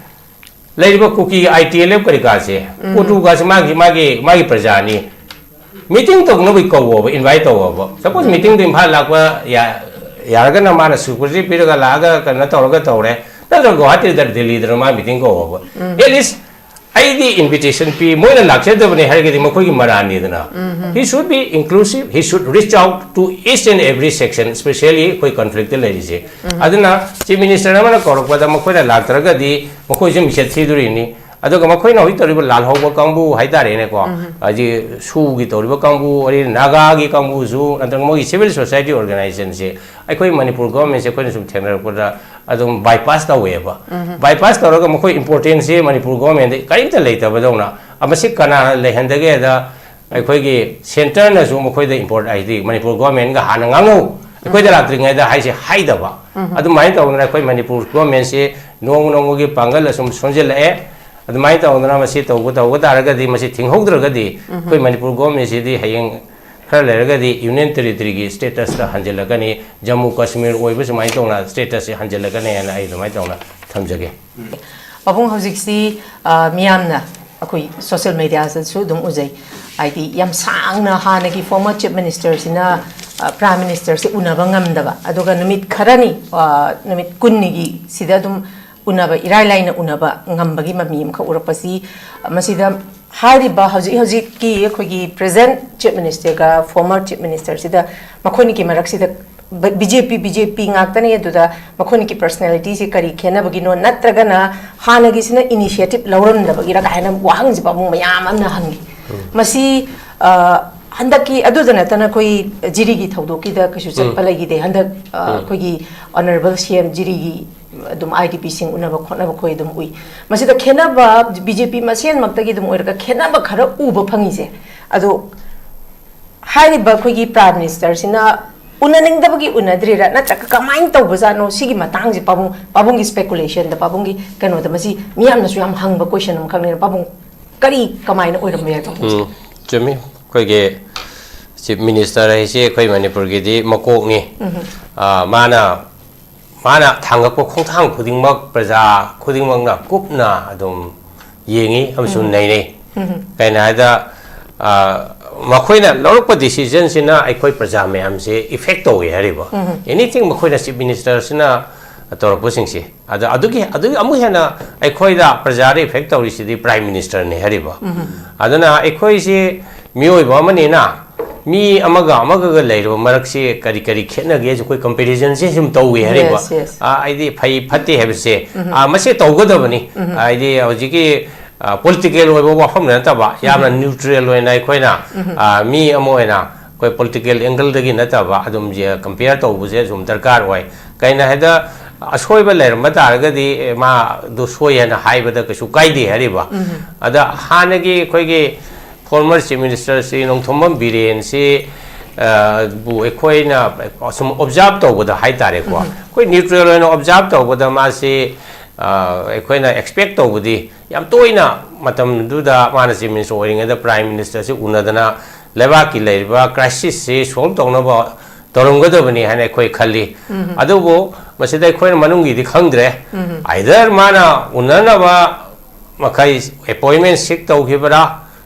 ꯂꯩꯔꯤꯕ ꯀꯨꯀꯤ ꯑꯥꯏ ꯇꯤ ꯑꯦꯜ ꯑꯦꯐ ꯀꯔꯤ ꯀꯥꯁꯦ, ꯀꯣꯇꯨꯒꯥꯁꯦ ꯃꯥꯒꯤ, ꯃꯥꯒꯤ, ꯃꯥꯒꯤ ꯄ꯭ꯔꯖꯥꯅꯤ꯫ ꯃꯤꯇꯤꯡ ꯇꯧꯅꯕꯒꯤ ꯀꯧꯋꯣꯕ, ꯏꯟꯚꯥꯏꯠ ꯇꯧꯋꯣꯕ꯫ ꯁꯄꯣꯁ ꯃꯤꯇꯤꯡꯗꯣ ꯏꯝꯐꯥꯜ ꯂꯥꯛꯄ ꯌꯥ-, ꯌꯥꯔꯒꯅ ꯃꯥꯅ ꯁꯦꯀ꯭ꯌꯨꯔꯤꯇꯤ ꯄꯤꯔꯒ ꯂꯥꯛꯑꯒ ꯀꯩꯅꯣ ꯇꯧꯔꯒ ꯇꯧꯔꯦ, ꯅꯠꯇ꯭ꯔꯒ ꯒꯨꯋꯥꯍꯥꯇꯤꯗ, ꯗꯤꯜꯂꯤꯗ ꯃꯥ ꯃꯤꯇꯤꯡ ꯀꯧꯋꯣꯕ꯫ ꯑꯦꯠ ꯂꯤꯁ ꯑꯩꯗꯤ ꯏꯟꯚꯤꯇꯦꯁꯟ ꯄꯤ, ꯃꯣꯏꯅ ꯂꯥꯛꯆꯗꯕꯅꯦ ꯍꯥꯏꯔꯒꯗꯤ ꯃꯈꯣꯏꯒꯤ ꯃꯔꯥꯟꯅꯤꯗꯅ꯫ He should be inclusive, he should reach out to each and every section, especially ꯑꯩꯈꯣꯏ ꯀꯟꯐ꯭ꯂꯤꯛꯇ ꯂꯩꯔꯤꯁꯦ꯫ ꯑꯗꯨꯅ ꯆꯤꯐ ꯃꯤꯅꯤꯁꯇꯔ ꯑꯃꯅ ꯀꯧꯔꯛꯄꯗ ꯃꯈꯣꯏꯅ ꯂꯥꯛꯇ꯭ꯔꯒꯗꯤ ꯃꯈꯣꯏꯁꯨ ꯃꯤꯡꯆꯠ ꯊꯤꯗꯣꯔꯤꯅꯤ꯫ ꯑꯗꯨꯒ ꯃꯈꯣꯏꯅ ꯍꯧꯖꯤꯛ ꯇꯧꯔꯤꯕ ꯂꯥꯜꯍꯧꯕ ꯀꯥꯡꯕꯨ ꯍꯥꯏꯇꯥꯔꯦꯅꯦꯀꯣ, ꯍꯥꯏꯗꯤ ꯁꯨꯒꯤ ꯇꯧꯔꯤꯕ ꯀꯥꯡꯕꯨ, ꯑꯗꯩ ꯅꯥꯒꯥꯒꯤ ꯀꯥꯡꯕꯨꯁꯨ, ꯅꯠꯇ꯭ꯔꯒ ꯃꯣꯏꯒꯤ ꯁꯤꯚꯤꯜ ꯁꯣꯁꯥꯏꯇꯤ ꯑꯣꯔꯒꯅꯥꯏꯖꯦꯁꯟꯁꯦ ꯑꯩꯈꯣꯏ ꯃꯅꯤꯄꯨꯔ ꯒꯣꯔꯃꯦꯟꯁꯦ ꯑꯩꯈꯣꯏꯅ ꯁꯨꯝ ꯊꯦꯡꯅꯔꯛꯄꯗ ꯑꯗꯨꯝ ꯕꯥꯏꯄꯥꯁ ꯇꯧꯋꯦꯕ꯫ ꯕꯥꯏꯄꯥꯁ ꯇꯧꯔꯒ ꯃꯈꯣꯏ ꯏꯝꯄꯣꯔꯇꯦꯟꯁꯁꯦ ꯃꯅꯤꯄꯨꯔ ꯒꯣꯔꯃꯦꯟꯗ ꯀꯔꯤꯝꯇ ꯂꯩꯇꯕꯗꯧꯅ, ꯃꯁꯤ ꯀꯅꯥꯅ ꯂꯩꯍꯟꯗꯒꯦꯗ ꯑꯩꯈꯣꯏꯒꯤ ꯁꯦꯟꯇꯔꯅꯁꯨ ꯃꯈꯣꯏꯗ ꯏꯝꯄꯣꯔꯠ ꯍꯥꯏꯗꯤ ꯃꯅꯤꯄꯨꯔ ꯒꯣꯔꯃꯦꯟꯒ ꯍꯥꯟꯅ ꯉꯥꯡꯅꯧ, ꯑꯩꯈꯣꯏꯗ ꯂꯥꯛꯇ꯭ꯔꯤꯉꯩꯗ ꯍꯥꯏꯁꯦ ꯍꯥꯏꯗꯕ꯫ ꯑꯗꯨꯃꯥꯏꯅ ꯇꯧꯗꯅ ꯑꯩꯈꯣꯏ ꯃꯅꯤꯄꯨꯔ ꯒꯣꯔꯃꯦꯟꯁꯤ ꯅꯣꯡꯃ ꯅꯣꯡꯃꯒꯤ ꯄꯥꯡꯒꯜ ꯑꯁꯨꯝ ꯁꯣꯟꯖꯤꯜꯂꯛꯑꯦ꯫ ꯑꯗꯨꯃꯥꯏꯅ ꯇꯧꯗꯅ ꯃꯁꯤ ꯇꯧꯕ, ꯇꯧꯕ ꯇꯥꯔꯒꯗꯤ, ꯃꯁꯤ ꯊꯤꯡꯍꯧꯗ꯭ꯔꯒꯗꯤ ꯑꯩꯈꯣꯏ ꯃꯅꯤꯄꯨꯔ ꯒꯣꯔꯃꯦꯟꯁꯤꯗꯤ ꯍꯌꯦꯡ ꯈꯔ ꯂꯩꯔꯒꯗꯤ ꯌꯨꯅꯤꯌꯟ ꯇꯦꯔꯤꯇꯣꯔꯤꯒꯤ ꯁ꯭ꯇꯦꯇꯁꯇ ꯍꯟꯖꯤꯜꯂꯛꯀꯅꯤ, ꯖꯝꯃꯨ ꯀꯥꯁꯃꯤꯔ ꯑꯣꯏꯕ ꯁꯨꯃꯥꯏꯅ ꯇꯧꯅ ꯁ꯭ꯇꯦꯇꯁꯁꯦ ꯍꯟꯖꯤꯜꯂꯛꯀꯅꯤ ꯍꯥꯏꯅ ꯑꯩ ꯑꯗꯨꯃꯥꯏꯅ ꯇꯧꯅ ꯊꯝꯖꯒꯦ꯫ ꯄꯥꯕꯨꯡ, ꯍꯧꯖꯤꯛꯁꯤ, ꯑ, ꯃꯤꯌꯥꯝꯅ ꯑꯩꯈꯣꯏ ꯁꯣꯁꯤꯌꯦꯜ ꯃꯦꯗꯤꯌꯥꯗꯁꯨ ꯑꯗꯨꯝ ꯎꯖꯩ, ꯍꯥꯏꯗꯤ ꯌꯥꯝ ꯁꯥꯡꯅ ꯍꯥꯟꯅꯒꯤ ꯐꯣꯔꯃꯔ ꯆꯤꯐ ꯃꯤꯅꯤꯁꯇꯔꯁꯤꯅ, ꯑ, ꯄ꯭ꯔꯥꯏꯝ ꯃꯤꯅꯤꯁꯇꯔꯁꯤ ꯎꯅꯕ ꯉꯝꯗꯕ, ꯑꯗꯨꯒ ꯅꯨꯃꯤꯠ ꯈꯔꯅꯤ, ꯑ, ꯅꯨꯃꯤꯠ ꯀꯨꯟꯅꯤꯒꯤ ꯁꯤꯗ ꯑꯗꯨꯝ ꯎꯅꯕ, ꯏꯔꯥꯏ ꯂꯥꯏꯅ ꯎꯅꯕ ꯉꯝꯕꯒꯤ ꯃꯃꯤ ꯑꯃꯈꯛ ꯎꯔꯛꯄꯁꯤ, ꯃꯁꯤꯗ ꯍꯥꯏꯔꯤꯕ ꯍꯧꯖꯤꯛ ꯍꯧꯖꯤꯛꯀꯤ ꯑꯩꯈꯣꯏꯒꯤ ꯄ꯭ꯔꯦꯖꯦꯟ ꯆꯤꯐ ꯃꯤꯅꯤꯁꯇꯔꯒ ꯐꯣꯔꯃꯔ ꯆꯤꯐ ꯃꯤꯅꯤꯁꯇꯔꯁꯤꯗ, ꯃꯈꯣꯏꯅꯤꯒꯤ ꯃꯔꯛꯁꯤꯗ B J P B J P ꯉꯥꯛꯇꯅꯤ, ꯑꯗꯨꯗ ꯃꯈꯣꯏꯅꯤꯒꯤ ꯄꯔꯁꯅꯦꯂꯤꯇꯤꯁꯦ ꯀꯔꯤ ꯈꯦꯠꯅꯕꯒꯤꯅꯣ, ꯅꯠꯇ꯭ꯔꯒꯅ ꯍꯥꯟꯅꯒꯤꯁꯤꯅ ꯏꯅꯤꯁꯤꯌꯦꯇꯤꯚ ꯂꯧꯔꯝꯗꯕꯒꯤꯔ ꯀꯥꯏꯅ ꯋꯥꯍꯪꯁꯦ ꯄꯥꯕꯨꯡ ꯃꯌꯥꯝ ꯑꯃꯅ ꯍꯪꯉꯤ꯫ ꯃꯁꯤ ꯑ, ꯍꯟꯗꯛꯀꯤ ꯑꯗꯨꯗ ꯅꯠꯇꯅ ꯑꯩꯈꯣꯏ ꯖꯤꯔꯤꯒꯤ ꯊꯧꯗꯣꯛꯀꯤꯗ ꯀꯩꯁꯨ ꯆꯠꯄ ꯎꯝ꯫ ꯂꯩꯈꯤꯗꯦ꯫ ꯍꯟꯗꯛ ꯑ, ꯎꯝ꯫ ꯑꯩꯈꯣꯏꯒꯤ ꯑꯣꯅꯔꯦꯕꯜ ꯁꯤ ꯑꯦꯝ ꯖꯤꯔꯤꯒꯤ ꯑꯗꯨꯝ ꯑꯥꯏ ꯗꯤ ꯄꯤꯁꯤꯡ ꯎꯅꯕ ꯈꯣꯠꯅꯕ ꯑꯩꯈꯣꯏ ꯑꯗꯨꯝ ꯎꯏ꯫ ꯃꯁꯤꯗ ꯈꯦꯠꯅꯕ ꯕꯤ ꯖꯦ ꯄꯤ ꯃꯁꯦꯟꯃꯛꯇꯒꯤ ꯑꯗꯨꯝ ꯑꯣꯏꯔꯒ ꯈꯦꯠꯅꯕ ꯈꯔ ꯎꯕ ꯐꯪꯉꯤꯁꯦ꯫ ꯑꯗꯣ ꯍꯥꯏꯔꯤꯕ ꯑꯩꯈꯣꯏꯒꯤ ꯄ꯭ꯔꯥꯏꯝ ꯃꯤꯅꯤꯁꯇꯔꯁꯤꯅ ꯎꯅꯅꯤꯡꯗꯕꯒꯤ ꯎꯅꯗ꯭ꯔꯤꯔꯥ, ꯅꯠꯇ꯭ꯔꯒ ꯀꯃꯥꯏꯅ ꯇꯧꯕꯖꯥꯠꯅꯣ? ꯁꯤꯒꯤ ꯃꯇꯥꯡꯁꯦ ꯄꯥꯕꯨꯡ, ꯄꯥꯕꯨꯡꯒꯤ ꯁ꯭ꯄꯦꯀꯨꯂꯦꯁꯟꯗ, ꯄꯥꯕꯨꯡꯒꯤ ꯀꯩꯅꯣꯗ, ꯃꯁꯤ ꯃꯤꯌꯥꯝꯅꯁꯨ ꯌꯥꯝ ꯍꯪꯕ ꯀꯣꯏꯁꯟ ꯑꯃꯈꯛꯅꯤꯅ, ꯄꯥꯕꯨꯡ ꯀꯔꯤ, ꯀꯃꯥꯏꯅ ꯑꯣꯏꯔꯝꯕ ꯌꯥꯏ ꯄꯥꯕꯨꯡꯁꯦ? ꯎꯝ, ꯆꯨꯝꯃꯤ꯫ ꯑꯩꯈꯣꯏꯒꯤ ꯆꯤꯐ ꯃꯤꯅꯤꯁꯇꯔ ꯍꯥꯏꯁꯤ ꯑꯩꯈꯣꯏ ꯃꯅꯤꯄꯨꯔꯒꯤꯗꯤ ꯃꯀꯣꯛꯅꯤ꯫ ꯎꯝ꯫ ꯑꯥ, ꯃꯥꯅ, ꯃꯥꯅ ꯊꯥꯡꯒꯠꯄ ꯈꯣꯡꯊꯥꯡ ꯈꯨꯗꯤꯡꯃꯛ ꯄ꯭ꯔꯖꯥ ꯈꯨꯗꯤꯡꯃꯛꯅ ꯀꯨꯞꯅ ꯑꯗꯨꯝ ꯌꯦꯡꯉꯤ ꯑꯃꯁꯨꯡ ꯎꯝ꯫ ꯅꯩꯅꯩ꯫ ꯎꯝ꯫ ꯀꯩꯅꯣ ꯍꯥꯏꯗ, ꯑꯥ, ꯃꯈꯣꯏꯅ ꯂꯧꯔꯛꯄ ꯗꯤꯁꯤꯖꯟꯁꯤꯅ ꯑꯩꯈꯣꯏ ꯄ꯭ꯔꯖꯥ ꯃꯌꯥꯝꯁꯦ ꯏꯐꯦꯛ ꯇꯧꯋꯦ ꯍꯥꯏꯔꯤꯕ꯫ ꯎꯝ꯫ ꯑꯦꯅꯤꯊꯤꯡ ꯃꯈꯣꯏꯅ ꯆꯤꯐ ꯃꯤꯅꯤꯁꯇꯔꯁꯤꯅ ꯇꯧꯔꯛꯄꯁꯤꯡꯁꯦ꯫ ꯑꯗ ꯑꯗꯨꯒꯤ, ꯑꯗꯨꯒꯤ ꯑꯃꯨꯛ ꯍꯦꯟꯅ ꯑꯩꯈꯣꯏꯗ ꯄ꯭ꯔꯖꯥꯗ ꯏꯐꯦꯛ ꯇꯧꯔꯤꯁꯤꯗꯤ ꯄ꯭ꯔꯥꯏꯝ ꯃꯤꯅꯤꯁꯇꯔꯅꯤ ꯍꯥꯏꯔꯤꯕ꯫ ꯎꯝ꯫ ꯑꯗꯨꯅ ꯑꯩꯈꯣꯏꯁꯤ ꯃꯤꯑꯣꯏꯕ ꯑꯃꯅꯤꯅ ꯃꯤ ꯑꯃꯒ ꯑꯃꯒꯒ ꯂꯩꯔꯤꯕ ꯃꯔꯛꯁꯤ ꯀꯔꯤ ꯀꯔꯤ ꯈꯦꯠꯅꯒꯦꯁꯦ ꯑꯩꯈꯣꯏ ꯀꯝꯄꯦꯔꯤꯖꯟꯁꯦ ꯁꯨꯝ ꯇꯧꯏ ꯍꯥꯏꯔꯤꯕ꯫ Yes, yes. ꯑꯥ, ꯍꯥꯏꯗꯤ ꯐꯩ ꯐꯠꯇꯦ ꯍꯥꯏꯕꯁꯦ, ꯎꯝ꯫ ꯑꯥ, ꯃꯁꯤ ꯇꯧꯒꯗꯕꯅꯤ꯫ ꯎꯝ꯫ ꯍꯥꯏꯗꯤ ꯍꯧꯖꯤꯛꯀꯤ, ꯑꯥ, ꯄꯣꯂꯤꯇꯤꯀꯦꯜ ꯑꯣꯏꯕ ꯋꯥꯐꯝ ꯅꯠꯇꯕ, ꯌꯥꯝꯅ ꯎꯝ꯫ ꯅ꯭ꯌꯨꯇ꯭ꯔꯦꯜ ꯑꯣꯏꯅ ꯑꯩꯈꯣꯏꯅ, ꯎꯝ꯫ ꯑꯥ, ꯃꯤ ꯑꯃ ꯑꯣꯏꯅ ꯑꯩꯈꯣꯏ ꯄꯣꯂꯤꯇꯤꯀꯦꯜ ꯑꯦꯡꯒꯜꯗꯒꯤ ꯅꯠꯇꯕ ꯑꯗꯨꯝ ꯀꯝꯄꯤꯌꯔ ꯇꯧꯕꯁꯦ ꯁꯨꯝ ꯗꯔꯀꯥꯔ ꯑꯣꯏ꯫ ꯀꯩꯅꯣ ꯍꯥꯏꯗ, ꯑꯁꯣꯏꯕ ꯂꯩꯔꯝꯕ ꯇꯥꯔꯒꯗꯤ, ꯑꯦ, ꯃꯥ ꯑꯗꯨ ꯁꯣꯏ ꯍꯥꯏꯅ ꯍꯥꯏꯕꯗ ꯀꯩꯁꯨ ꯀꯥꯏꯗꯦ ꯍꯥꯏꯔꯤꯕ꯫ ꯎꯝ꯫ ꯑꯗ ꯍꯥꯟꯅꯒꯤ ꯑꯩꯈꯣꯏꯒꯤ former chief minister Shri Nongthombam ꯕꯤꯔꯦꯟꯁꯤ, ꯑ, ꯕꯨ ꯑꯩꯈꯣꯏꯅ ꯁꯨꯝ ꯑꯣꯕꯖꯥꯔꯕ ꯇꯧꯕꯗ ꯍꯥꯏꯇꯥꯔꯦꯀꯣ, ꯎꯝ꯫ ꯑꯩꯈꯣꯏ ꯅ꯭ꯌꯨꯇ꯭ꯔꯦꯜ ꯑꯣꯏꯅ ꯑꯣꯕꯖꯥꯔꯕ ꯇꯧꯕꯗ ꯃꯥꯁꯤ, ꯑ, ꯑꯩꯈꯣꯏꯅ ꯑꯦꯛꯁꯄꯦꯛ ꯇꯧꯕꯗꯤ ꯌꯥꯝ ꯇꯣꯏꯅ ꯃꯇꯝꯗꯨꯗ ꯃꯥꯅ ꯆꯤꯐ ꯃꯤꯅꯤꯁꯇꯔ ꯑꯣꯏꯔꯤꯉꯩꯗ ꯄ꯭ꯔꯥꯏꯝ ꯃꯤꯅꯤꯁꯇꯔꯁꯤ ꯎꯅꯗꯅ ꯂꯩꯕꯥꯛꯀꯤ ꯂꯩꯔꯤꯕ ꯀ꯭ꯔꯥꯏꯁꯤꯁꯁꯤ ꯁꯣꯜꯕ ꯇꯧꯅꯕ ꯇꯧꯔꯝꯒꯗꯕꯅꯤ ꯍꯥꯏꯅ ꯑꯩꯈꯣꯏ ꯈꯜꯂꯤ꯫ ꯎꯝ꯫ ꯑꯗꯨꯕꯨ ꯃꯁꯤꯗ ꯑꯩꯈꯣꯏꯅ ꯃꯅꯨꯡꯒꯤꯗꯤ ꯈꯪꯗ꯭ꯔꯦ꯫ ꯎꯝ꯫ ꯑꯥꯏꯗꯔ ꯃꯥꯅ ꯎꯅꯅꯕ ꯃꯈꯩ ꯑꯦꯄꯣꯏꯟꯃꯦꯟ ꯁꯤꯛ ꯇꯧꯈꯤꯕ꯭ꯔꯥ,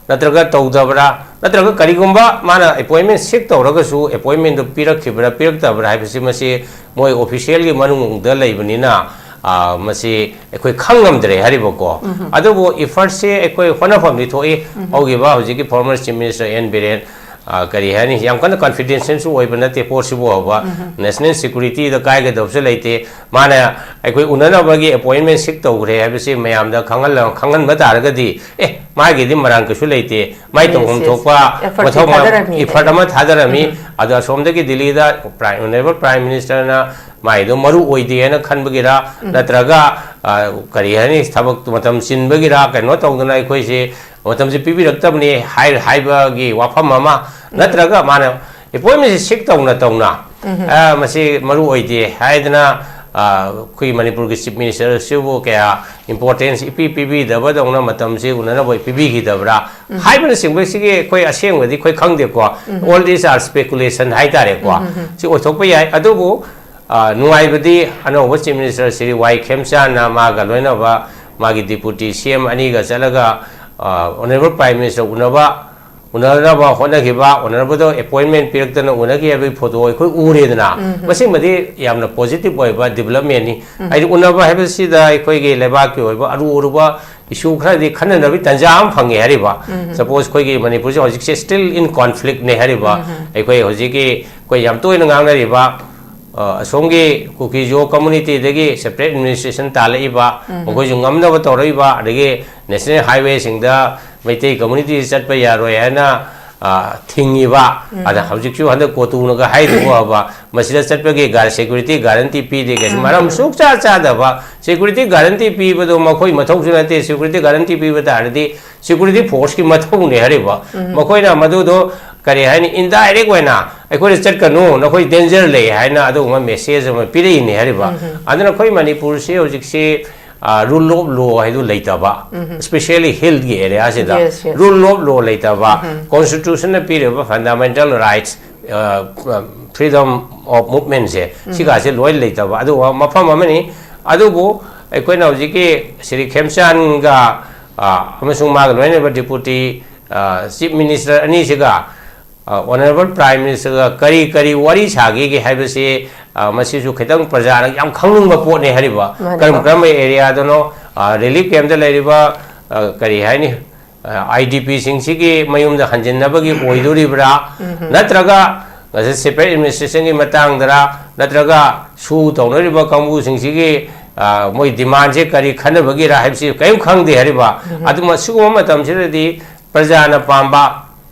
ꯅꯠꯇ꯭ꯔꯒ ꯇꯧꯗꯕ꯭ꯔꯥ, ꯅꯠꯇ꯭ꯔꯒ ꯀꯔꯤꯒꯨꯝꯕ ꯃꯥꯅ ꯑꯦꯄꯣꯏꯟꯃꯦꯟ ꯁꯤꯛ ꯇꯧꯔꯒꯁꯨ ꯑꯦꯄꯣꯏꯟꯃꯦꯟꯗꯨ ꯄꯤꯔꯛꯈꯤꯕ꯭ꯔꯥ ꯄꯤꯔꯛꯇꯕ꯭ꯔꯥ ꯍꯥꯏꯕꯁꯤ ꯃꯁꯤ ꯃꯣꯏ ꯑꯣꯐꯤꯁꯤꯌꯦꯜꯒꯤ ꯃꯅꯨꯡꯗ ꯂꯩꯕꯅꯤꯅ, ꯑ, ꯃꯁꯤ ꯑꯩꯈꯣꯏ ꯈꯪ ꯉꯝꯗ꯭ꯔꯦ ꯍꯥꯏꯔꯤꯕꯀꯣ꯫ ꯎꯝ꯫ ꯑꯗꯨꯕꯨ ꯏꯐꯔꯠꯁꯦ ꯑꯩꯈꯣꯏ ꯍꯣꯠꯅꯐꯝꯗꯤ ꯊꯣꯛꯏ꯫ ꯎꯝ꯫ ꯍꯧꯈꯤꯕ ꯍꯧꯖꯤꯛꯀꯤ former chief minister N Biren ꯑ, ꯀꯔꯤ ꯍꯥꯏꯅꯤ, ꯌꯥꯝ ꯀꯟꯅ ꯀꯟꯐꯤꯗꯦꯟꯁꯤꯌꯦꯜꯁꯨ ꯑꯣꯏꯕ ꯅꯠꯇꯦ ꯄꯣꯠꯁꯤꯕꯨ ꯍꯥꯏꯕ꯫ ꯅꯦꯁꯅꯦꯜ ꯁꯦꯀ꯭ꯌꯨꯔꯤꯇꯤꯗ ꯀꯥꯏꯒꯗꯕꯁꯨ ꯂꯩꯇꯦ꯫ ꯃꯥꯅ ꯑꯩꯈꯣꯏ ꯎꯅꯅꯕꯒꯤ ꯑꯦꯄꯣꯏꯟꯃꯦꯟ ꯁꯤꯛ ꯇꯧꯈ꯭ꯔꯦ ꯍꯥꯏꯕꯁꯤ ꯃꯌꯥꯝꯗ ꯈꯪꯍꯜꯂ-, ꯈꯪꯍꯟꯕ ꯇꯥꯔꯒꯗꯤ, ꯑꯦ, ꯃꯥꯒꯤꯗꯤ ꯃꯔꯥꯡ ꯀꯩꯁꯨ ꯂꯩꯇꯦ, ꯃꯥꯏ Yes, ꯇꯧꯐꯝ yes. ꯊꯣꯛꯄ Effort ꯁꯤ ꯃꯊꯧ ꯃꯌꯥꯝ, ꯊꯥꯗꯔꯝꯃꯤ effort ꯍꯥꯏꯅ꯫ ꯑꯃ ꯊꯥꯗꯔꯝꯃꯤ꯫ ꯎꯝ꯫ ꯑꯗꯣ ꯑꯁꯣꯝꯗꯒꯤ ꯗꯤꯜꯂꯤꯗ Prime, Honourable Prime Ministerꯅ ꯃꯥꯏꯗꯣ ꯃꯔꯨ ꯑꯣꯏꯗꯦ ꯍꯥꯏꯅ ꯈꯟꯕꯒꯤꯔ, ꯎꯝ꯫ ꯅꯠꯇ꯭ꯔꯒ, ꯑ, ꯀꯔꯤ ꯍꯥꯏꯅꯤ, ꯊꯕꯛ ꯃꯇꯝ ꯆꯤꯟꯕꯒꯤꯔ, ꯀꯩꯅꯣ ꯇꯧꯗꯅ ꯑꯩꯈꯣꯏꯁꯦ ꯃꯇꯝꯁꯦ ꯄꯤꯕꯤꯔꯛꯇꯕꯅꯤ ꯍꯥꯏ-, ꯍꯥꯏꯕꯒꯤ ꯋꯥꯐꯝ ꯑꯃ, ꯎꯝ꯫ ꯅꯠꯇ꯭ꯔꯒ ꯃꯥꯅ ꯑꯦꯄꯣꯏꯟꯃꯦꯟꯁꯤ ꯁꯤꯛ ꯇꯧꯅ ꯇꯧꯅ, ꯎꯝ꯫ "ꯑ, ꯃꯁꯤ ꯃꯔꯨ ꯑꯣꯏꯗꯦ" ꯍꯥꯏꯗꯅ, ꯑ, ꯑꯩꯈꯣꯏ ꯃꯅꯤꯄꯨꯔꯒꯤ ꯆꯤꯐ ꯃꯤꯅꯤꯁꯇꯔꯁꯤꯕꯨ ꯀꯌꯥ ꯏꯝꯄꯣꯔꯇꯦꯟꯁ ꯏꯄꯤ ꯄꯤꯕꯤꯗꯕꯗꯧꯅ ꯃꯇꯝꯁꯤ ꯎꯅꯅꯕ ꯄꯤꯕꯤꯈꯤꯗꯕ꯭ꯔꯥ ꯎꯝ꯫ ꯍꯥꯏꯕꯅꯆꯤꯡꯕꯁꯤꯒꯤ ꯑꯩꯈꯣꯏ ꯑꯁꯦꯡꯕꯗꯤ ꯑꯩꯈꯣꯏ ꯈꯪꯗꯦꯀꯣ꯫ ꯎꯝ꯫ All these are speculation ꯍꯥꯏꯇꯥꯔꯦꯀꯣ꯫ ꯎꯝ, ꯎꯝ, ꯎꯝ꯫ ꯁꯤ ꯑꯣꯏꯊꯣꯛꯄ ꯌꯥꯏ꯫ ꯑꯗꯨꯕꯨ, ꯑ, ꯅꯨꯡꯉꯥꯏꯕꯗꯤ ꯑꯅꯧꯕ ꯆꯤꯐ ꯃꯤꯅꯤꯁꯇꯔ ꯁ꯭ꯔꯤ ꯋꯥꯏ ꯈꯦꯝꯆꯥꯟꯅ ꯃꯥꯒ ꯂꯣꯏꯅꯕ ꯃꯥꯒꯤ ꯗꯤꯄꯨꯇꯤ ꯁꯤ ꯑꯦꯝ ꯑꯅꯤꯒ ꯆꯠꯂꯒ, ꯑ, ꯑꯣꯅꯔꯦꯕꯜ ꯄ꯭ꯔꯥꯏꯝ ꯃꯤꯅꯤꯁꯇꯔ ꯎꯅꯕ, ꯎꯅꯅꯕ ꯍꯣꯠꯅꯈꯤꯕ, ꯎꯅꯅꯕꯗꯣ ꯑꯦꯄꯣꯏꯟꯃꯦꯟ ꯄꯤꯔꯛꯇꯅ ꯎꯅꯈꯤ ꯍꯥꯏꯕꯒꯤ ꯐꯣꯇꯣ ꯑꯩꯈꯣꯏ ꯎꯔꯦꯗꯅ, ꯎꯝ, ꯎꯝ꯫ ꯃꯁꯤꯃꯗꯤ ꯌꯥꯝꯅ ꯄꯣꯖꯤꯇꯤꯚ ꯑꯣꯏꯕ ꯗꯤꯕꯂꯞꯃꯦꯟꯅꯤ꯫ ꯎꯝ꯫ ꯍꯥꯏꯗꯤ ꯎꯅꯕ ꯍꯥꯏꯕꯁꯤꯗ ꯑꯩꯈꯣꯏꯒꯤ ꯂꯩꯕꯥꯛꯀꯤ ꯑꯣꯏꯕ ꯑꯔꯨ ꯑꯔꯨꯕ ꯏꯁꯨ ꯈꯔꯗꯤ ꯈꯟꯅꯅꯕꯒꯤ ꯇꯥꯟꯖꯥ ꯑꯃ ꯐꯪꯉꯦ ꯍꯥꯏꯔꯤꯕ꯫ ꯎꯝ, ꯎꯝ꯫ Suppose ꯑꯩꯈꯣꯏꯒꯤ ꯃꯅꯤꯄꯨꯔꯁꯦ ꯍꯧꯖꯤꯛꯁꯦ still in conflictꯅꯦ ꯍꯥꯏꯔꯤꯕ꯫ ꯎꯝ, ꯎꯝ꯫ ꯑꯩꯈꯣꯏ ꯍꯧꯖꯤꯛꯀꯤ ꯑꯩꯈꯣꯏ ꯌꯥꯝ ꯇꯣꯏꯅ ꯉꯥꯡꯅꯔꯤꯕ, ꯑ, ꯑꯁꯣꯝꯒꯤ ꯀꯨꯀꯤ ꯖꯣ ꯀꯝꯃꯨꯅꯤꯇꯤꯗꯒꯤ separate administration ꯇꯥꯜꯂꯛꯏꯕ, ꯎꯝ꯫ ꯃꯈꯣꯏꯁꯨ ꯉꯝꯅꯕ ꯇꯧꯔꯛꯏꯕ, ꯑꯗꯒꯤ ꯅꯦꯁꯅꯦꯜ ꯍꯥꯏꯋꯦꯁꯤꯡꯗ ꯃꯩꯇꯩ ꯀꯝꯃꯨꯅꯤꯇꯤ ꯆꯠꯄ ꯌꯥꯔꯣꯏ ꯍꯥꯏꯅ, ꯑ, ꯊꯤꯡꯉꯤꯕ, ꯎꯝ꯫ ꯑꯗ ꯍꯧꯖꯤꯛꯁꯨ ꯍꯟꯗꯛ ꯀꯣꯇꯨꯅꯒ ꯍꯥꯏꯗꯨꯕꯨ ꯍꯥꯏꯕ, ꯃꯁꯤꯗ ꯆꯠꯄꯒꯤ ꯒꯥꯔ-, ꯁꯦꯀ꯭ꯌꯨꯔꯤꯇꯤ ꯒꯥꯔꯦꯟꯇꯤ ꯄꯤꯗꯦ ꯀꯩꯁꯨ ꯎꯝ, ꯃꯔꯝ ꯎꯝ꯫ ꯁꯨꯛꯆꯥ ꯆꯥꯗꯕ, ꯁꯦꯀ꯭ꯌꯨꯔꯤꯇꯤ ꯒꯥꯔꯦꯟꯇꯤ ꯄꯤꯕꯗꯣ ꯃꯈꯣꯏ ꯃꯊꯧꯁꯨ ꯅꯠꯇꯦ, ꯁꯦꯀ꯭ꯌꯨꯔꯤꯇꯤ ꯒꯥꯔꯦꯟꯇꯤ ꯄꯤꯕ ꯇꯥꯔꯗꯤ ꯁꯦꯀ꯭ꯌꯨꯔꯤꯇꯤ ꯐꯣꯔꯁꯀꯤ ꯃꯊꯧꯅꯦ ꯍꯥꯏꯔꯤꯕ꯫ ꯎꯝ꯫ ꯃꯈꯣꯏꯅ ꯃꯗꯨꯗꯣ ꯀꯔꯤ ꯍꯥꯏꯅꯤ, ꯏꯟꯗꯥꯏꯔꯦꯛ ꯑꯣꯏꯅ ꯑꯩꯈꯣꯏꯗ ꯆꯠꯀꯅꯨ, ꯅꯈꯣꯏ ꯗꯦꯟꯖꯔ ꯂꯩ ꯍꯥꯏꯅ ꯑꯗꯨꯒꯨꯝꯕ ꯃꯦꯁꯦꯖ ꯑꯃ ꯄꯤꯔꯛꯏꯅꯦ ꯍꯥꯏꯔꯤꯕ꯫ ꯎꯝ, ꯎꯝ꯫ ꯑꯗꯨꯅ ꯑꯩꯈꯣꯏ ꯃꯅꯤꯄꯨꯔꯁꯤ ꯍꯧꯖꯤꯛꯁꯤ, ꯑ, rule of law ꯍꯥꯏꯗꯨ ꯂꯩꯇꯕ, ꯎꯝ, ꯎꯝ꯫ Especially hillꯒꯤ areaꯁꯤꯗ Yes, yes. Rule of law ꯂꯩꯇꯕ, ꯎꯝ, ꯎꯝ꯫ Constitutionꯅ ꯄꯤꯔꯤꯕ fundamental rights, ꯑ, freedom of movementꯁꯦ, ꯎꯝ, ꯎꯝ꯫ ꯁꯤꯒꯥꯁꯦ ꯂꯣꯏ ꯂꯩꯇꯕ ꯑꯗꯨꯒꯨꯝꯕ ꯃꯐꯝ ꯑꯃꯅꯤ꯫ ꯑꯗꯨꯕꯨ ꯑꯩꯈꯣꯏꯅ ꯍꯧꯖꯤꯛꯀꯤ ꯁ꯭ꯔꯤ ꯈꯦꯝꯆꯥꯟꯒ, ꯑ, ꯑꯃꯁꯨꯡ ꯃꯥꯒ ꯂꯣꯏꯅꯔꯤꯕ ꯗꯤꯄꯨꯇꯤ, ꯑ, ꯆꯤꯐ ꯃꯤꯅꯤꯁꯇꯔ ꯑꯅꯤꯁꯤꯒ, ꯑ, ꯑꯣꯅꯔꯦꯕꯜ ꯄ꯭ꯔꯥꯏꯝ ꯃꯤꯅꯤꯁꯇꯔꯒ ꯀꯔꯤ ꯀꯔꯤ ꯋꯥꯔꯤ ꯁꯥꯒꯦꯒꯦ ꯍꯥꯏꯕꯁꯤ, ꯑ, ꯃꯁꯤꯁꯨ ꯈꯤꯇꯪ ꯄ꯭ꯔꯖꯥꯅ ꯌꯥꯝ ꯈꯪꯅꯤꯡꯕ ꯄꯣꯠꯅꯤ ꯍꯥꯏꯔꯤꯕ꯫ ꯃꯥꯅꯦ꯫ ꯀꯔꯝ ꯀꯔꯝꯕ ꯑꯦꯔꯤꯌꯥꯗꯅꯣ, ꯑ, ꯔꯤꯂꯤꯐ ꯀꯦꯝꯞꯇ ꯂꯩꯔꯤꯕ, ꯑ, ꯀꯔꯤ ꯍꯥꯏꯅꯤ, ꯑꯥꯏ ꯗꯤ ꯄꯤꯁꯤꯡꯁꯤꯒꯤ ꯃꯌꯨꯝꯗ ꯍꯟꯖꯤꯟꯅꯕꯒꯤ ꯑꯣꯏꯗꯣꯔꯤꯕ꯭ꯔꯥ, ꯅꯠꯇ꯭ꯔꯒ ꯉꯁꯥꯏ ꯁꯦꯄꯔꯦꯠ ꯑꯦꯗꯃꯤꯅꯤꯁꯇ꯭ꯔꯦꯁꯟꯒꯤ ꯃꯇꯥꯡꯗꯔ, ꯅꯠꯇ꯭ꯔꯒ ꯁꯨ ꯇꯧꯅꯔꯤꯕ ꯀꯥꯡꯕꯨꯁꯤꯡꯁꯤꯒꯤ, ꯑ, ꯃꯣꯏ ꯗꯤꯃꯥꯟꯁꯦ ꯀꯔꯤ ꯈꯟꯅꯕꯒꯤꯔ ꯍꯥꯏꯕꯁꯤ ꯀꯔꯤꯝ ꯈꯪꯗꯦ ꯍꯥꯏꯔꯤꯕ꯫ ꯑꯗꯨ ꯃꯁꯤꯒꯨꯝꯕ ꯃꯇꯝꯁꯤꯗꯗꯤ ꯄ꯭ꯔꯖꯥꯅ ꯄꯥꯝꯕ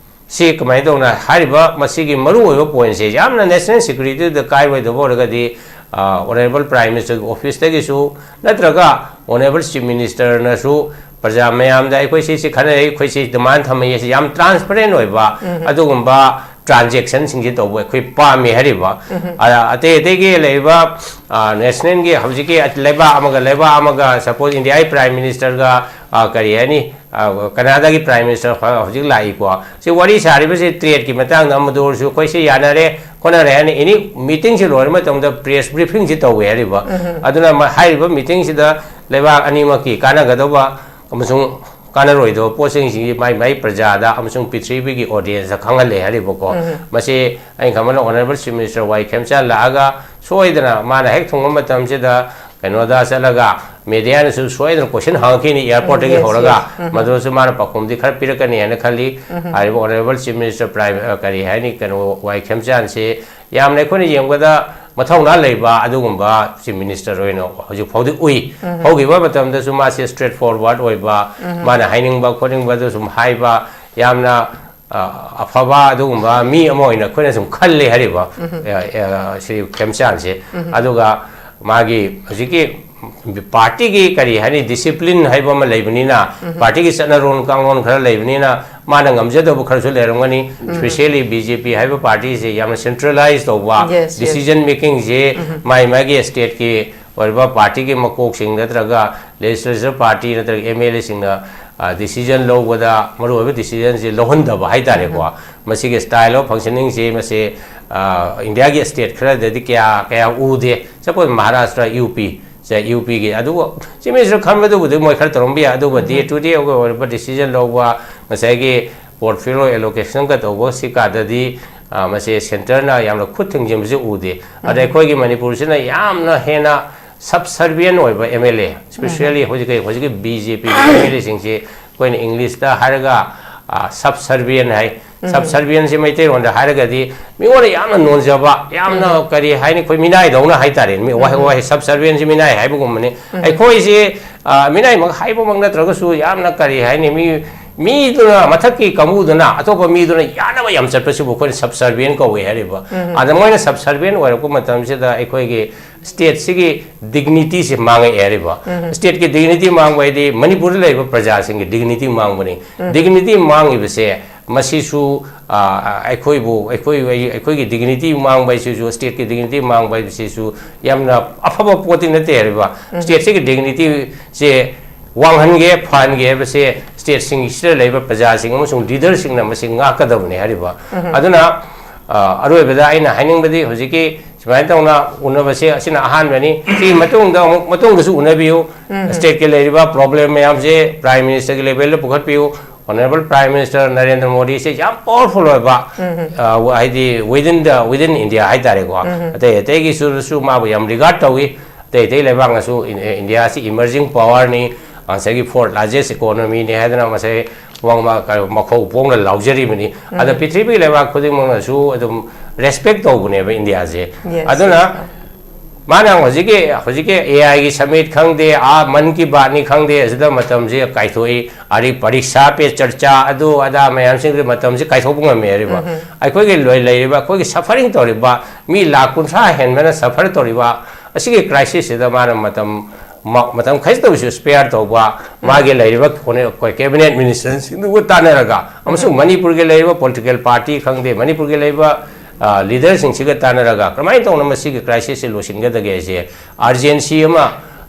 ꯁꯤ ꯀꯃꯥꯏꯅ ꯇꯧꯅ ꯍꯥꯏꯔꯤꯕ ꯃꯁꯤꯒꯤ ꯃꯔꯨꯑꯣꯏꯕ ꯄꯣꯏꯟꯁꯦ ꯌꯥꯝꯅ ꯅꯦꯁꯅꯦꯜ ꯁꯦꯀ꯭ꯌꯨꯔꯤꯇꯤꯗ ꯀꯥꯏꯔꯣꯏꯗꯕ ꯑꯣꯏꯔꯒꯗꯤ, ꯑ, ꯑꯣꯅꯔꯦꯕꯜ ꯄ꯭ꯔꯥꯏꯝ ꯃꯤꯅꯤꯁꯇꯔꯒꯤ ꯑꯣꯐꯤꯁꯇꯒꯤꯁꯨ ꯅꯠꯇ꯭ꯔꯒ ꯑꯣꯅꯔꯦꯕꯜ ꯆꯤꯐ ꯃꯤꯅꯤꯁꯇꯔꯅꯁꯨ ꯄ꯭ꯔꯖꯥ ꯃꯌꯥꯝꯗ ꯑꯩꯈꯣꯏ ꯁꯤꯁꯤ ꯈꯟꯅꯔꯦ, ꯑꯩꯈꯣꯏ ꯁꯤ ꯗꯤꯃꯥꯟ ꯊꯝꯃꯛꯑꯦ, ꯁꯤ ꯌꯥꯝ ꯇ꯭ꯔꯥꯟꯁꯄꯔꯦꯟ ꯑꯣꯏꯕ ꯑꯗꯨꯒꯨꯝꯕ ꯇ꯭ꯔꯥꯟꯖꯦꯛꯁꯟꯁꯤꯡꯁꯦ ꯇꯧꯕ ꯑꯩꯈꯣꯏ ꯄꯥꯝꯃꯤ ꯍꯥꯏꯔꯤꯕ꯫ ꯑ, ꯑꯇꯩ ꯑꯇꯩꯒꯤ ꯂꯩꯔꯤꯕ, ꯑ, ꯅꯦꯁꯅꯦꯜꯒꯤ ꯍꯧꯖꯤꯛꯀꯤ ꯂꯩꯕꯥꯛ ꯑꯃꯒ ꯂꯩꯕꯥꯛ ꯑꯃꯒ, ꯁꯄꯣꯁ ꯏꯟꯗꯤꯌꯥꯒꯤ ꯄ꯭ꯔꯥꯏꯝ ꯃꯤꯅꯤꯁꯇꯔꯒ, ꯑ, ꯀꯔꯤ ꯍꯥꯏꯅꯤ, ꯑ, ꯀꯅꯥꯗꯥꯒꯤ ꯄ꯭ꯔꯥꯏꯝ ꯃꯤꯅꯤꯁꯇꯔ ꯍꯧꯖꯤꯛ ꯂꯥꯛꯏꯀꯣ, ꯁꯤ ꯋꯥꯔꯤ ꯁꯥꯔꯤꯕꯁꯤ ꯇ꯭ꯔꯦꯗꯀꯤ ꯃꯇꯥꯡꯗ ꯑꯃꯗ ꯑꯣꯏꯔꯁꯨ ꯑꯩꯈꯣꯏ ꯁꯤ ꯌꯥꯅꯔꯦ ꯈꯣꯠꯅꯔꯦ ꯍꯥꯏꯅ ꯑꯦꯅꯤ ꯃꯤꯇꯤꯡꯁꯤ ꯂꯣꯏꯔ ꯃꯇꯝꯗ ꯄ꯭ꯔꯦꯁ ꯕ꯭ꯔꯤꯐꯤꯡꯁꯤ ꯇꯧꯋꯦ ꯍꯥꯏꯔꯤꯕ꯫ ꯑꯗꯨꯅ ꯃ-, ꯍꯥꯏꯔꯤꯕ ꯃꯤꯇꯤꯡꯁꯤꯗ ꯂꯩꯕꯥꯛ ꯑꯅꯤꯃꯛꯀꯤ ꯀꯥꯟꯅꯒꯗꯧꯕ ꯑꯃꯁꯨꯡ ꯀꯥꯟꯅꯔꯣꯏꯗꯕ ꯄꯣꯠꯁꯤꯡꯁꯤ ꯃꯥꯏ ꯃꯥꯏ ꯄ꯭ꯔꯖꯥꯗ ꯑꯃꯁꯨꯡ ꯄ꯭ꯔꯤꯊꯤꯕꯤꯒꯤ ꯑꯣꯗꯤꯌꯦꯟꯁꯇ ꯈꯪꯍꯜꯂꯦ ꯍꯥꯏꯔꯤꯕꯀꯣ꯫ ꯃꯁꯤ ꯑꯩꯅ ꯈꯟꯕꯗ ꯑꯣꯅꯔꯦꯕꯜ ꯆꯤꯐ ꯃꯤꯅꯤꯁꯇꯔ ꯋꯥꯏ ꯈꯦꯝꯆꯥꯟ ꯂꯥꯛꯑꯒ ꯁꯣꯏꯗꯅ ꯃꯥꯅ ꯍꯦꯛ ꯊꯨꯡꯕ ꯃꯇꯝꯁꯤꯗ ꯀꯩꯅꯣꯗ ꯆꯠꯂꯒ ꯃꯦꯗꯤꯌꯥꯅꯁꯨ ꯁꯣꯏꯗꯅ ꯀꯣꯏꯁꯟ ꯍꯪꯉꯛꯈꯤꯅꯤ ꯑꯦꯌꯥꯔꯄꯣꯔꯠꯇꯒꯤ ꯍꯧꯔꯒ꯫ ꯃꯗꯨꯁꯨ ꯃꯥꯅ ꯄꯥꯎꯈꯨꯝꯗꯤ ꯈꯔ ꯄꯤꯔꯛꯀꯅꯤ ꯍꯥꯏꯅ ꯈꯜꯂꯤ꯫ ꯍꯥꯏꯔꯤꯕ ꯑꯣꯅꯔꯦꯕꯜ ꯆꯤꯐ ꯃꯤꯅꯤꯁꯇꯔ ꯄ꯭ꯔꯥꯏꯝ, ꯑ, ꯀꯔꯤ ꯍꯥꯏꯅꯤ, ꯀꯩꯅꯣ, ꯋꯥꯏ ꯈꯦꯝꯆꯥꯟꯁꯦ ꯌꯥꯝꯅ ꯑꯩꯈꯣꯏꯅ ꯌꯦꯡꯕꯗ ꯃꯊꯧꯅꯥ ꯂꯩꯕ ꯑꯗꯨꯒꯨꯝꯕ ꯆꯤꯐ ꯃꯤꯅꯤꯁꯇꯔ ꯑꯣꯏꯅ ꯍꯧꯖꯤꯛ ꯐꯥꯎꯗꯤ ꯎꯏ꯫ ꯍꯧꯈꯤꯕ ꯃꯇꯝꯗꯁꯨ ꯃꯥꯁꯦ ꯁ꯭ꯇ꯭ꯔꯦꯠ ꯐꯣꯔꯋꯥꯔꯗ ꯑꯣꯏꯕ, ꯃꯥꯅ ꯍꯥꯏꯅꯤꯡꯕ ꯈꯣꯠꯅꯤꯡꯕꯗꯨ ꯁꯨꯝ ꯍꯥꯏꯕ, ꯌꯥꯝꯅ, ꯑ, ꯑꯐꯕ ꯑꯗꯨꯒꯨꯝꯕ ꯃꯤ ꯑꯃ ꯑꯣꯏꯅ ꯑꯩꯈꯣꯏꯅ ꯁꯨꯝ ꯈꯜꯂꯦ ꯍꯥꯏꯔꯤꯕ, ꯑ, ꯑ, ꯁ꯭ꯔꯤ ꯈꯦꯝꯆꯥꯟꯁꯦ꯫ ꯑꯗꯨꯒ ꯃꯥꯒꯤ ꯍꯧꯖꯤꯛꯀꯤ ꯄꯥꯔꯇꯤꯒꯤ ꯀꯔꯤ ꯍꯥꯏꯅꯤ, ꯗꯤꯁꯤꯄ꯭ꯂꯤꯟ ꯍꯥꯏꯕ ꯑꯃ ꯂꯩꯕꯅꯤꯅ, ꯄꯥꯔꯇꯤꯒꯤ ꯆꯠꯅꯔꯣꯟ ꯀꯥꯡꯂꯣꯟ ꯈꯔ ꯂꯩꯕꯅꯤꯅ, ꯃꯥꯅ ꯉꯝꯖꯗꯕ ꯈꯔꯁꯨ ꯂꯩꯔꯝꯒꯅꯤ꯫ ꯁ꯭ꯄꯦꯁꯦꯜꯂꯤ ꯕꯤ ꯖꯦ ꯄꯤ ꯍꯥꯏꯕ ꯄꯥꯔꯇꯤꯁꯦ ꯌꯥꯝꯅ ꯁꯦꯟꯇ꯭ꯔꯦꯂꯥꯏꯁ ꯇꯧꯕ, ꯗꯤꯁꯤꯖꯟ ꯃꯦꯀꯤꯡꯁꯦ ꯃꯥꯏ ꯃꯥꯒꯤ ꯁ꯭ꯇꯦꯠꯀꯤ ꯑꯣꯏꯔꯤꯕ ꯄꯥꯔꯇꯤꯒꯤ ꯃꯀꯣꯛꯁꯤꯡ ꯅꯠꯇ꯭ꯔꯒ ꯂꯦꯖꯤꯁꯂꯦꯆꯔ ꯄꯥꯔꯇꯤ ꯅꯠꯇ꯭ꯔꯒ ꯑꯦꯝ ꯑꯦꯜ ꯑꯦꯁꯤꯡꯅ, ꯑ, ꯗꯤꯁꯤꯖꯟ ꯂꯧꯕꯗ ꯃꯔꯨꯑꯣꯏꯕ ꯗꯤꯁꯤꯖꯟꯁꯦ ꯂꯧꯍꯟꯗꯕ ꯍꯥꯏꯇꯥꯔꯦꯀꯣ꯫ ꯃꯁꯤꯒꯤ style of functioning ꯁꯦ ꯃꯁꯤ, ꯑ, ꯏꯟꯗꯤꯌꯥꯒꯤ ꯁ꯭ꯇꯦꯠ ꯈꯔꯗꯗꯤ ꯀꯌꯥ, ꯀꯌꯥ ꯎꯗꯦ꯫ ꯁꯄꯣꯁ ꯃꯍꯥꯔꯥꯁꯇ꯭ꯔ, ꯌꯨ ꯄꯤ, ꯁꯦ ꯌꯨ ꯄꯤꯒꯤ꯫ ꯑꯗꯨꯕꯨ ꯆꯤꯐ ꯃꯤꯅꯤꯁꯇꯔ ꯈꯟꯕꯗꯨꯕꯨꯗꯤ ꯃꯣꯏ ꯈꯔ ꯇꯧꯔꯝꯕ ꯌꯥꯏ꯫ ꯑꯗꯨꯕꯨ ꯗꯦ ꯇꯨ ꯗꯦ ꯑꯣꯏꯔꯤꯕ ꯗꯤꯁꯤꯖꯟ ꯂꯧꯕ, ꯉꯁꯥꯏꯒꯤ ꯄꯣꯔꯠꯐꯣꯂꯤꯑꯣ ꯑꯦꯂꯣꯀꯦꯁꯟꯒ ꯇꯧꯕ ꯁꯤ ꯀꯥꯗꯗꯤ, ꯑ, ꯃꯁꯤ ꯁꯦꯟꯇꯔꯅ ꯌꯥꯝꯅ ꯈꯨꯠ ꯊꯤꯡꯖꯤꯟꯕꯁꯤ ꯎꯗꯦ꯫ ꯑꯗ ꯑꯩꯈꯣꯏꯒꯤ ꯃꯅꯤꯄꯨꯔꯁꯤꯅ ꯌꯥꯝꯅ ꯍꯦꯟꯅ ꯁꯕꯁꯔꯕꯤꯌꯟ ꯑꯣꯏꯕ ꯑꯦꯝ ꯑꯦꯜ ꯑꯦ, ꯁ꯭ꯄꯦꯁꯦꯜꯂꯤ ꯍꯧꯖꯤꯛꯀꯤ, ꯍꯧꯖꯤꯛꯀꯤ ꯕꯤ ꯖꯦ ꯄꯤꯒꯤ ꯑꯦꯝ ꯑꯦꯜ ꯑꯦꯁꯤꯡꯁꯤ ꯑꯩꯈꯣꯏꯅ ꯏꯪꯂꯤꯁꯇ ꯍꯥꯏꯔꯒ ꯁꯕꯁꯔꯕꯤꯌꯟ ꯍꯥꯏ꯫ ꯁꯕꯁꯔꯕꯤꯌꯟꯁꯤ ꯃꯩꯇꯩꯂꯣꯟꯗ ꯍꯥꯏꯔꯒꯗꯤ ꯃꯤꯉꯣꯟꯗ ꯌꯥꯝꯅ ꯅꯣꯟꯖꯕ, ꯌꯥꯝꯅ ꯀꯔꯤ ꯍꯥꯏꯅꯤ, ꯑꯩꯈꯣꯏ ꯃꯤꯅꯥꯏꯗꯧꯅ ꯍꯥꯏꯇꯥꯔꯦ꯫ ꯃꯤ ꯋꯥꯍꯩ ꯋꯥꯍꯩ ꯁꯕꯁꯔꯕꯤꯌꯟꯁꯤ ꯃꯤꯅꯥꯏ ꯍꯥꯏꯕꯒꯨꯝꯕꯅꯤ꯫ ꯑꯩꯈꯣꯏꯁꯤ ꯃꯤꯅꯥꯏꯃꯛ ꯍꯥꯏꯕꯃꯛ ꯅꯠꯇ꯭ꯔꯒꯁꯨ ꯌꯥꯝꯅ ꯀꯔꯤ ꯍꯥꯏꯅꯤ, ꯃꯤ ꯃꯤꯗꯨꯅ, ꯃꯊꯛꯀꯤ ꯀꯥꯡꯕꯨꯗꯨꯅ ꯑꯇꯣꯞꯄ ꯃꯤꯗꯨꯅ ꯌꯥꯅꯕ ꯌꯥꯝ ꯆꯠꯄꯁꯤꯕꯨ ꯑꯩꯈꯣꯏꯅ ꯁꯕꯁꯔꯕꯤꯌꯟ ꯀꯧꯏ ꯍꯥꯏꯔꯤꯕ꯫ ꯑꯗ ꯃꯣꯏꯅ ꯁꯕꯁꯔꯕꯤꯌꯟ ꯑꯣꯏꯔꯛꯄ ꯃꯇꯝꯁꯤꯗ ꯑꯩꯈꯣꯏꯒꯤ ꯁ꯭ꯇꯦꯠꯁꯤꯒꯤ ꯗꯤꯒꯅꯤꯇꯤꯁꯤ ꯃꯥꯡꯉꯛꯑꯦ ꯍꯥꯏꯔꯤꯕ꯫ ꯁ꯭ꯇꯦꯠꯀꯤ ꯗꯤꯒꯅꯤꯇꯤ ꯃꯥꯡꯕ ꯍꯥꯏꯗꯤ ꯃꯅꯤꯄꯨꯔꯗ ꯂꯩꯔꯤꯕ ꯄ꯭ꯔꯖꯥꯁꯤꯡꯒꯤ ꯗꯤꯒꯅꯤꯇꯤ ꯃꯥꯡꯕꯅꯤ꯫ ꯗꯤꯒꯅꯤꯇꯤ ꯃꯥꯡꯉꯤꯕꯁꯦ ꯃꯁꯤꯁꯨ ꯑꯩꯈꯣꯏꯕꯨ, ꯑꯩꯈꯣꯏ ꯑꯩꯈꯣꯏꯒꯤ ꯗꯤꯒꯅꯤꯇꯤ ꯃꯥꯡꯕ ꯍꯥꯏꯁꯤꯁꯨ, ꯁ꯭ꯇꯦꯠꯀꯤ ꯗꯤꯒꯅꯤꯇꯤ ꯃꯥꯡꯕ ꯍꯥꯏꯕꯁꯤꯁꯨ ꯌꯥꯝꯅ ꯑꯐꯕ ꯄꯣꯠꯇꯤ ꯅꯠꯇꯦ ꯍꯥꯏꯔꯤꯕ꯫ ꯁ꯭ꯇꯦꯠꯁꯤꯒꯤ ꯗꯤꯒꯅꯤꯇꯤꯁꯦ ꯋꯥꯡꯍꯟꯒꯦ, ꯐꯍꯟꯒꯦ ꯍꯥꯏꯕꯁꯦ ꯁ꯭ꯇꯦꯠꯁꯤꯡꯁꯤꯗ ꯂꯩꯕ ꯄ꯭ꯔꯖꯥꯁꯤꯡ ꯑꯃꯁꯨꯡ ꯂꯤꯗꯔꯁꯤꯡꯅ ꯃꯁꯤ ꯉꯥꯛꯀꯗꯕꯅꯤ ꯍꯥꯏꯔꯤꯕ꯫ ꯑꯗꯨꯅ ꯑꯔꯣꯏꯕꯗ ꯑꯩꯅ ꯍꯥꯏꯅꯤꯡꯕꯗꯤ ꯍꯧꯖꯤꯛꯀꯤ ꯁꯨꯃꯥꯏꯅ ꯇꯧꯅ ꯎꯅꯕꯁꯦ ꯑꯁꯤꯅ ꯑꯍꯥꯟꯕꯅꯤ꯫ ꯁꯤꯒꯤ ꯃꯇꯨꯡꯗ ꯑꯃꯨꯛ, ꯃꯇꯨꯡꯗꯁꯨ ꯎꯅꯕꯤꯌꯨ꯫ ꯁ꯭ꯇꯦꯠꯀꯤ ꯂꯩꯔꯤꯕ ꯄ꯭ꯔꯣꯕ꯭ꯂꯦꯝ ꯃꯌꯥꯝꯁꯦ ꯄ꯭ꯔꯥꯏꯝ ꯃꯤꯅꯤꯁꯇꯔꯒꯤ ꯂꯦꯚꯦꯜꯗ ꯄꯨꯈꯠꯄꯤꯌꯨ꯫ ꯑꯣꯅꯔꯦꯕꯜ ꯄ꯭ꯔꯥꯏꯝ ꯃꯤꯅꯤꯁꯇꯔ ꯅꯔꯦꯟꯗ꯭ꯔ ꯃꯣꯗꯤꯁꯦ ꯌꯥꯝ ꯄꯋꯥꯔꯐꯨꯜ ꯑꯣꯏꯕ, ꯍꯥꯏꯗꯤ within the, within India ꯍꯥꯏꯇꯥꯔꯦꯀꯣ꯫ ꯑꯇꯩ ꯑꯇꯩꯒꯤꯁꯨ ꯃꯥꯕꯨ ꯌꯥꯝ ꯔꯤꯒꯥꯔꯗ ꯇꯧꯏ꯫ ꯑꯇꯩ ꯑꯇꯩ ꯂꯩꯕꯥꯛꯅꯁꯨ ꯏꯟꯗꯤꯌꯥꯁꯤ ꯏꯃꯔꯖꯤꯡ ꯄꯋꯥꯔꯅꯤ, ꯉꯁꯥꯏꯒꯤ ꯐꯣꯔꯠ ꯂꯥꯔꯖꯦꯁ ꯏꯀꯣꯅꯣꯃꯤꯅꯤ ꯍꯥꯏꯗꯅ ꯃꯁꯤ ꯃꯈꯧ ꯄꯣꯡꯅ ꯂꯥꯎꯖꯔꯤꯕꯅꯤ꯫ ꯑꯗ ꯄ꯭ꯔꯤꯊꯤꯕꯤꯒꯤ ꯂꯩꯕꯥꯛ ꯈꯨꯗꯤꯡꯃꯛꯅꯁꯨ ꯑꯗꯨꯝ ꯔꯦꯁꯄꯦꯛ ꯇꯧꯕꯅꯦꯕ ꯏꯟꯗꯤꯌꯥꯁꯦ꯫ ꯑꯗꯨꯅ ꯃꯥꯅ ꯍꯧꯖꯤꯛꯀꯤ, ꯍꯧꯖꯤꯛꯀꯤ ꯑꯦ ꯑꯥꯏꯒꯤ ꯁꯃꯤꯠ ꯈꯪꯗꯦ, ꯑꯥ ꯃꯟ ꯀꯤ ꯕꯥꯠꯅꯤ ꯈꯪꯗꯦ, ꯑꯁꯤꯗ ꯃꯇꯝꯁꯦ ꯀꯥꯏꯊꯣꯛꯏ꯫ ꯑꯗꯩ ꯄꯔꯤꯛꯁꯥ ꯄꯦ ꯆꯔꯆꯥ, ꯑꯗꯨ ꯑꯗꯥ ꯃꯌꯥꯝꯁꯤꯡꯗꯨ ꯃꯇꯝꯁꯤ ꯀꯥꯏꯊꯣꯛꯄ ꯉꯝꯃꯦ ꯍꯥꯏꯔꯤꯕ꯫ ꯑꯩꯈꯣꯏꯒꯤ ꯂꯣꯏ-, ꯂꯩꯔꯤꯕ ꯑꯩꯈꯣꯏꯒꯤ ꯁꯐꯔꯤꯡ ꯇꯧꯔꯤꯕ ꯃꯤ ꯂꯥꯈ ꯀꯨꯟꯊ꯭ꯔꯥ ꯍꯦꯟꯕꯅ ꯁꯐꯔ ꯇꯧꯔꯤꯕ ꯑꯁꯤꯒꯤ ꯀ꯭ꯔꯥꯏꯁꯤꯁꯁꯤꯗ ꯃꯥꯅ ꯃꯇꯝ, ꯃ-, ꯃꯇꯝ ꯈꯖꯤꯛꯇ ꯑꯣꯏꯔꯁꯨ ꯁ꯭ꯄꯦꯌꯥꯔ ꯇꯧꯕ, ꯃꯥꯒꯤ ꯂꯩꯔꯤꯕ ꯀꯣꯅꯦ-, ꯑꯩꯈꯣꯏ ꯀꯦꯕꯤꯅꯦꯠ ꯃꯤꯅꯤꯁꯇꯔꯁꯤꯡꯗꯨꯒ ꯇꯥꯟꯅꯔꯒ ꯑꯃꯁꯨꯡ ꯃꯅꯤꯄꯨꯔꯒꯤ ꯂꯩꯔꯤꯕ ꯄꯣꯂꯤꯇꯤꯀꯦꯜ ꯄꯥꯔꯇꯤ ꯈꯪꯗꯦ, ꯃꯅꯤꯄꯨꯔꯒꯤ ꯂꯩꯔꯤꯕ ꯂꯤꯗꯔꯁꯤꯡꯁꯤꯒ ꯇꯥꯟꯅꯔꯒ ꯀꯔꯝꯍꯥꯏꯅ ꯇꯧꯅ ꯃꯁꯤꯒꯤ ꯀ꯭ꯔꯥꯏꯁꯤꯁꯁꯤ ꯂꯣꯏꯁꯤꯟꯒꯗꯒꯦ ꯍꯥꯏꯁꯦ ꯑꯔꯖꯦꯟꯁꯤ ꯑꯃ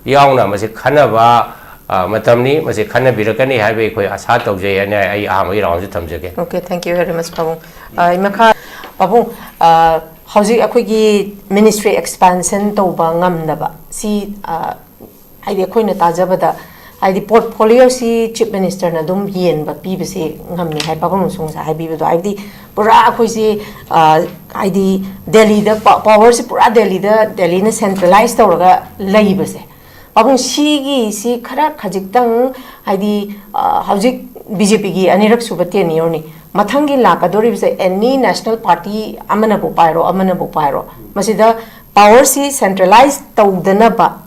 ꯌꯥꯎꯅ ꯃꯁꯤ ꯈꯟꯅꯕ ꯃꯇꯝꯅꯤ꯫ ꯃꯁꯤ ꯈꯟꯅꯕꯤꯔꯛꯀꯅꯤ ꯍꯥꯏꯕ ꯑꯩꯈꯣꯏ ꯑꯁꯥ ꯇꯧꯖꯩ ꯍꯥꯏꯅ ꯑꯩ ꯑꯍꯥꯟꯕꯒꯤ ꯔꯥꯎꯟꯁꯤ ꯊꯝꯖꯒꯦ꯫ Okay, thank you very much, ꯄꯥꯕꯨꯡ꯫ ꯑ, ꯃꯈꯥ, ꯄꯥꯕꯨꯡ, ꯑ, ꯍꯧꯖꯤꯛ ꯑꯩꯈꯣꯏꯒꯤ ꯃꯤꯅꯤꯁꯇ꯭ꯔꯤ ꯑꯦꯛꯁꯄꯥꯟꯁꯟ ꯇꯧꯕ ꯉꯝꯗꯕ ꯁꯤ, ꯑ, ꯍꯥꯏꯗꯤ ꯑꯩꯈꯣꯏꯅ ꯇꯥꯖꯕꯗ, ꯍꯥꯏꯗꯤ ꯄꯣꯔꯠꯐꯣꯂꯤꯌꯣꯁꯤ ꯆꯤꯐ ꯃꯤꯅꯤꯁꯇꯔꯅ ꯑꯗꯨꯝ ꯌꯦꯟꯕ ꯄꯤꯕꯁꯦ ꯉꯝꯃꯦ ꯍꯥꯏ, ꯄꯥꯕꯨꯡꯅꯁꯨ ꯉꯁꯥꯏ ꯍꯥꯏꯕꯤꯕꯗꯣ, ꯍꯥꯏꯕꯗꯤ ꯄꯨꯔꯥ ꯑꯩꯈꯣꯏꯁꯤ, ꯑ, ꯍꯥꯏꯗꯤ ꯗꯦꯜꯂꯤꯗ ꯄꯥ-, ꯄꯥꯋꯔꯁꯤ ꯄꯨꯔꯥ ꯗꯦꯜꯂꯤꯗ, ꯗꯦꯜꯂꯤꯅ ꯁꯦꯟꯇ꯭ꯔꯦꯂꯥꯏꯁ ꯇꯧꯔꯒ ꯂꯩꯕꯁꯦ꯫ ꯄꯥꯕꯨꯡ, ꯁꯤꯒꯤꯁꯤ ꯈꯔ ꯈꯖꯤꯛꯇꯪ, ꯍꯥꯏꯗꯤ, ꯑ, ꯍꯧꯖꯤꯛ ꯕꯤ ꯖꯦ ꯄꯤꯒꯤ ꯑꯅꯤꯔꯛ ꯁꯨꯕ tenure-ꯅꯤ꯫ ꯃꯊꯪꯒꯤ ꯂꯥꯛꯀꯗꯧꯔꯤꯕꯁꯦ any national party ꯑꯃꯅꯕꯨ ꯄꯥꯏꯔꯣ, ꯑꯃꯅꯕꯨ ꯄꯥꯏꯔꯣ, ꯃꯁꯤꯗ power-ꯁꯤ centralize ꯇꯧꯗꯅꯕ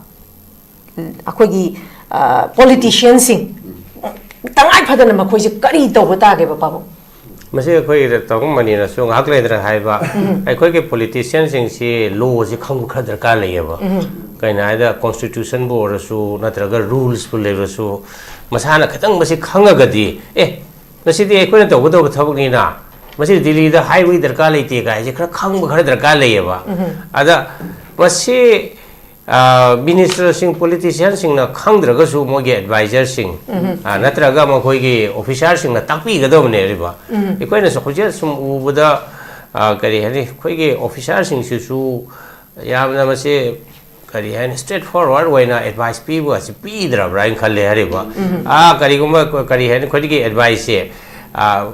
ꯑꯩꯈꯣꯏꯒꯤ, ꯑ, politician-ꯁꯤꯡ ꯇꯉꯥꯏ ꯐꯗꯅ ꯃꯈꯣꯏꯁꯦ ꯀꯔꯤ ꯇꯧꯕ ꯇꯥꯒꯦꯕ, ꯄꯥꯕꯨꯡ? ꯃꯁꯤ ꯑꯩꯈꯣꯏ ꯇꯥꯕꯨꯡ ꯃꯅꯤꯅꯁꯨ ꯉꯥꯏꯍꯥꯛ ꯂꯩꯗꯅ ꯍꯥꯏꯕ, ꯑꯩꯈꯣꯏꯒꯤ politician-ꯁꯤꯡꯁꯤ law-ꯁꯤ ꯈꯪꯕ ꯈꯔ ꯗꯔꯀꯥꯔ ꯂꯩꯌꯦꯕ꯫ ꯀꯩꯅꯣ ꯍꯥꯏꯗ, constitution-ꯕꯨ ꯑꯣꯏꯔꯁꯨ ꯅꯠꯇ꯭ꯔꯒ rules-ꯄꯨ ꯂꯩꯔꯁꯨ, ꯃꯁꯥꯅ ꯈꯤꯇꯪ ꯃꯁꯤ ꯈꯪꯉꯒꯗꯤ, ꯑꯦ, ꯃꯁꯤꯗꯤ ꯑꯩꯈꯣꯏꯅ ꯇꯧꯒꯗꯧꯕ ꯊꯕꯛꯅꯤꯅ, ꯃꯁꯤ ꯗꯤꯜꯂꯤꯗ highway ꯗꯔꯀꯥꯔ ꯂꯩꯇꯦ ꯀꯥꯏꯁꯦ ꯈꯔ ꯈꯪꯕ ꯈꯔ ꯗꯔꯀꯥꯔ ꯂꯩꯌꯦꯕ꯫ ꯑꯗ ꯃꯁꯤ ꯑ, minister-ꯁꯤꯡ, politician-ꯁꯤꯡꯅ ꯈꯪꯗ꯭ꯔꯒꯁꯨ ꯃꯣꯏꯒꯤ advisor-ꯁꯤꯡ, ꯑ, ꯅꯠꯇ꯭ꯔꯒ ꯃꯈꯣꯏꯒꯤ officer-ꯁꯤꯡꯅ ꯇꯥꯛꯄꯤꯒꯗꯕꯅꯦ꯫ ꯑꯗꯨꯕꯨ ꯑꯩꯈꯣꯏꯅꯁꯨ ꯍꯧꯖꯤꯛ ꯁꯨꯝ ꯎꯕꯗ, ꯑ, ꯀꯔꯤ ꯍꯥꯏꯅꯤ, ꯑꯩꯈꯣꯏꯒꯤ officer-ꯁꯤꯡꯁꯤꯁꯨ ꯌꯥꯝꯅ ꯃꯁꯤ, ꯀꯔꯤ ꯍꯥꯏꯅꯤ, straight forward ꯑꯣꯏꯅ advice ꯄꯤꯕ ꯑꯁꯤ ꯄꯤꯗ꯭ꯔꯕ꯭ꯔꯥ ꯍꯥꯏꯅ ꯈꯜꯂꯦ꯫ ꯍꯥꯏꯔꯤꯕ, ꯑ, ꯀꯔꯤꯒꯨꯝꯕ, ꯀꯔꯤ ꯍꯥꯏꯅꯤ, ꯑꯩꯈꯣꯏꯒꯤ advice-ꯁꯦ, ꯑ,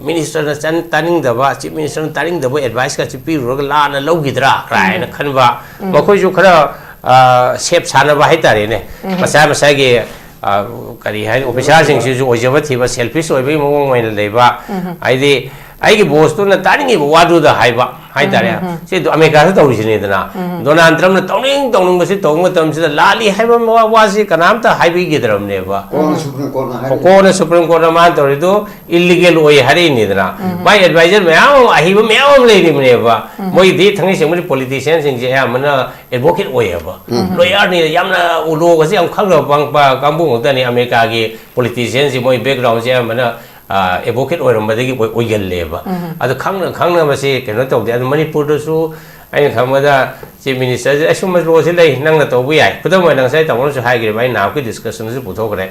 minister-ꯅ ꯆꯟ-, ꯇꯥꯅꯤꯡꯗꯕ, chief minister-ꯅ ꯇꯥꯅꯤꯡꯗꯕ advice-ꯀꯁꯤ ꯄꯤꯔꯨꯔꯒ ꯂꯥꯟꯅ ꯂꯧꯈꯤꯗ꯭ꯔꯥ ꯀꯥꯏꯅ ꯈꯟꯕ, ꯃꯈꯣꯏꯁꯨ ꯈꯔ, ꯑ, ꯁꯦꯞ ꯁꯥꯟꯅꯕ ꯍꯥꯏꯇꯥꯔꯦꯅꯦ꯫ ꯃꯁꯥ ꯃꯁꯥꯒꯤ, ꯑ, ꯀꯔꯤ ꯍꯥꯏꯅꯤ, officer-ꯁꯤꯡꯁꯤꯁꯨ ꯑꯣꯏꯖꯕ ꯊꯤꯕ, selfish ꯑꯣꯏꯕꯒꯤ ꯃꯑꯣꯡ ꯑꯣꯏꯅ ꯂꯩꯕ, ꯍꯥꯏꯗꯤ ꯑꯩꯒꯤ boss-ꯇꯨꯅ ꯇꯥꯅꯤꯡꯉꯤꯕ ꯋꯥꯗꯨꯗ ꯍꯥꯏꯕ ꯍꯥꯏꯇꯥꯔꯦ꯫ ꯁꯤ ꯑꯗꯨ ꯑꯃꯦꯔꯤꯀꯥꯗ ꯇꯧꯔꯤꯁꯤꯅꯤꯗꯅ꯫ ꯗꯣꯅꯥꯜꯗ ꯇ꯭ꯔꯝꯞꯅ ꯇꯧꯅꯤꯡ ꯇꯧꯅꯤꯡꯕꯁꯤ ꯇꯧꯕ ꯃꯇꯝꯁꯤꯗ ꯂꯥꯜꯂꯤ ꯍꯥꯏꯕ ꯋꯥ-, ꯋꯥꯁꯤ ꯀꯅꯥꯝꯇ ꯍꯥꯏꯕꯤꯈꯤꯗ꯭ꯔꯕꯅꯦꯕ꯫ ꯀꯣꯟꯅ Supreme Court-ꯅ ꯍꯥꯏꯔꯦ꯫ ꯀꯣꯟꯅ Supreme Court-ꯅ ꯃꯥꯅ ꯇꯧꯔꯤꯗꯨ illegal ꯑꯣꯏ ꯍꯥꯏꯔꯛꯏꯅꯤꯗꯅ꯫ ꯃꯥꯏ advisor ꯃꯌꯥꯝ ꯑꯃ, ꯑꯍꯩꯕ ꯃꯌꯥꯝ ꯑꯃ ꯂꯩꯔꯤꯕꯅꯦꯕ꯫ ꯃꯣꯏꯗꯤ ꯊꯥꯡꯃꯩ ꯁꯦꯡꯃꯒꯤ politician-ꯁꯤꯡꯁꯦ ꯑꯌꯥꯝꯕꯅ advocate ꯑꯣꯏꯌꯦꯕ꯫ Lawyer-ꯅꯤ, ꯌꯥꯝꯅ law-ꯒꯁꯦ ꯌꯥꯝ ꯈꯪꯈ꯭ꯔꯕ ꯄꯪ-, ꯄ-, ꯀꯥꯡꯕꯨ ꯉꯥꯛꯇꯅꯤ꯫ ꯑꯃꯦꯔꯤꯀꯥꯒꯤ politician-ꯁꯤ ꯃꯣꯏ background-ꯁꯦ ꯑꯌꯥꯝꯕꯅ, ꯑ, advocate ꯑꯣꯏꯔꯝꯕꯗꯒꯤ ꯑꯣꯏ-, ꯑꯣꯏꯒꯜꯂꯦꯕ꯫ ꯑꯗꯣ ꯈꯪꯅ ꯈꯪꯅ ꯃꯁꯤ ꯀꯩꯅꯣ ꯇꯧꯗꯦ꯫ ꯑꯗꯣ ꯃꯅꯤꯄꯨꯔꯗꯁꯨ ꯑꯩꯅ ꯈꯪꯕꯗ chief minister-ꯁꯦ ꯑꯁꯨꯝꯕ law-ꯁꯤ ꯂꯩ, ꯅꯪꯅ ꯇꯧꯕ ꯌꯥꯏ꯫ ꯈꯨꯗꯝ ꯑꯣꯏꯅ ꯉꯁꯥꯏ ꯇꯥꯃꯣꯅꯁꯨ ꯍꯥꯏꯈ꯭ꯔꯤꯕ, ꯑꯩ ꯅꯍꯥꯟꯃꯨꯛꯀꯤ discussion-ꯗꯁꯨ ꯄꯨꯊꯣꯛꯈ꯭ꯔꯦ꯫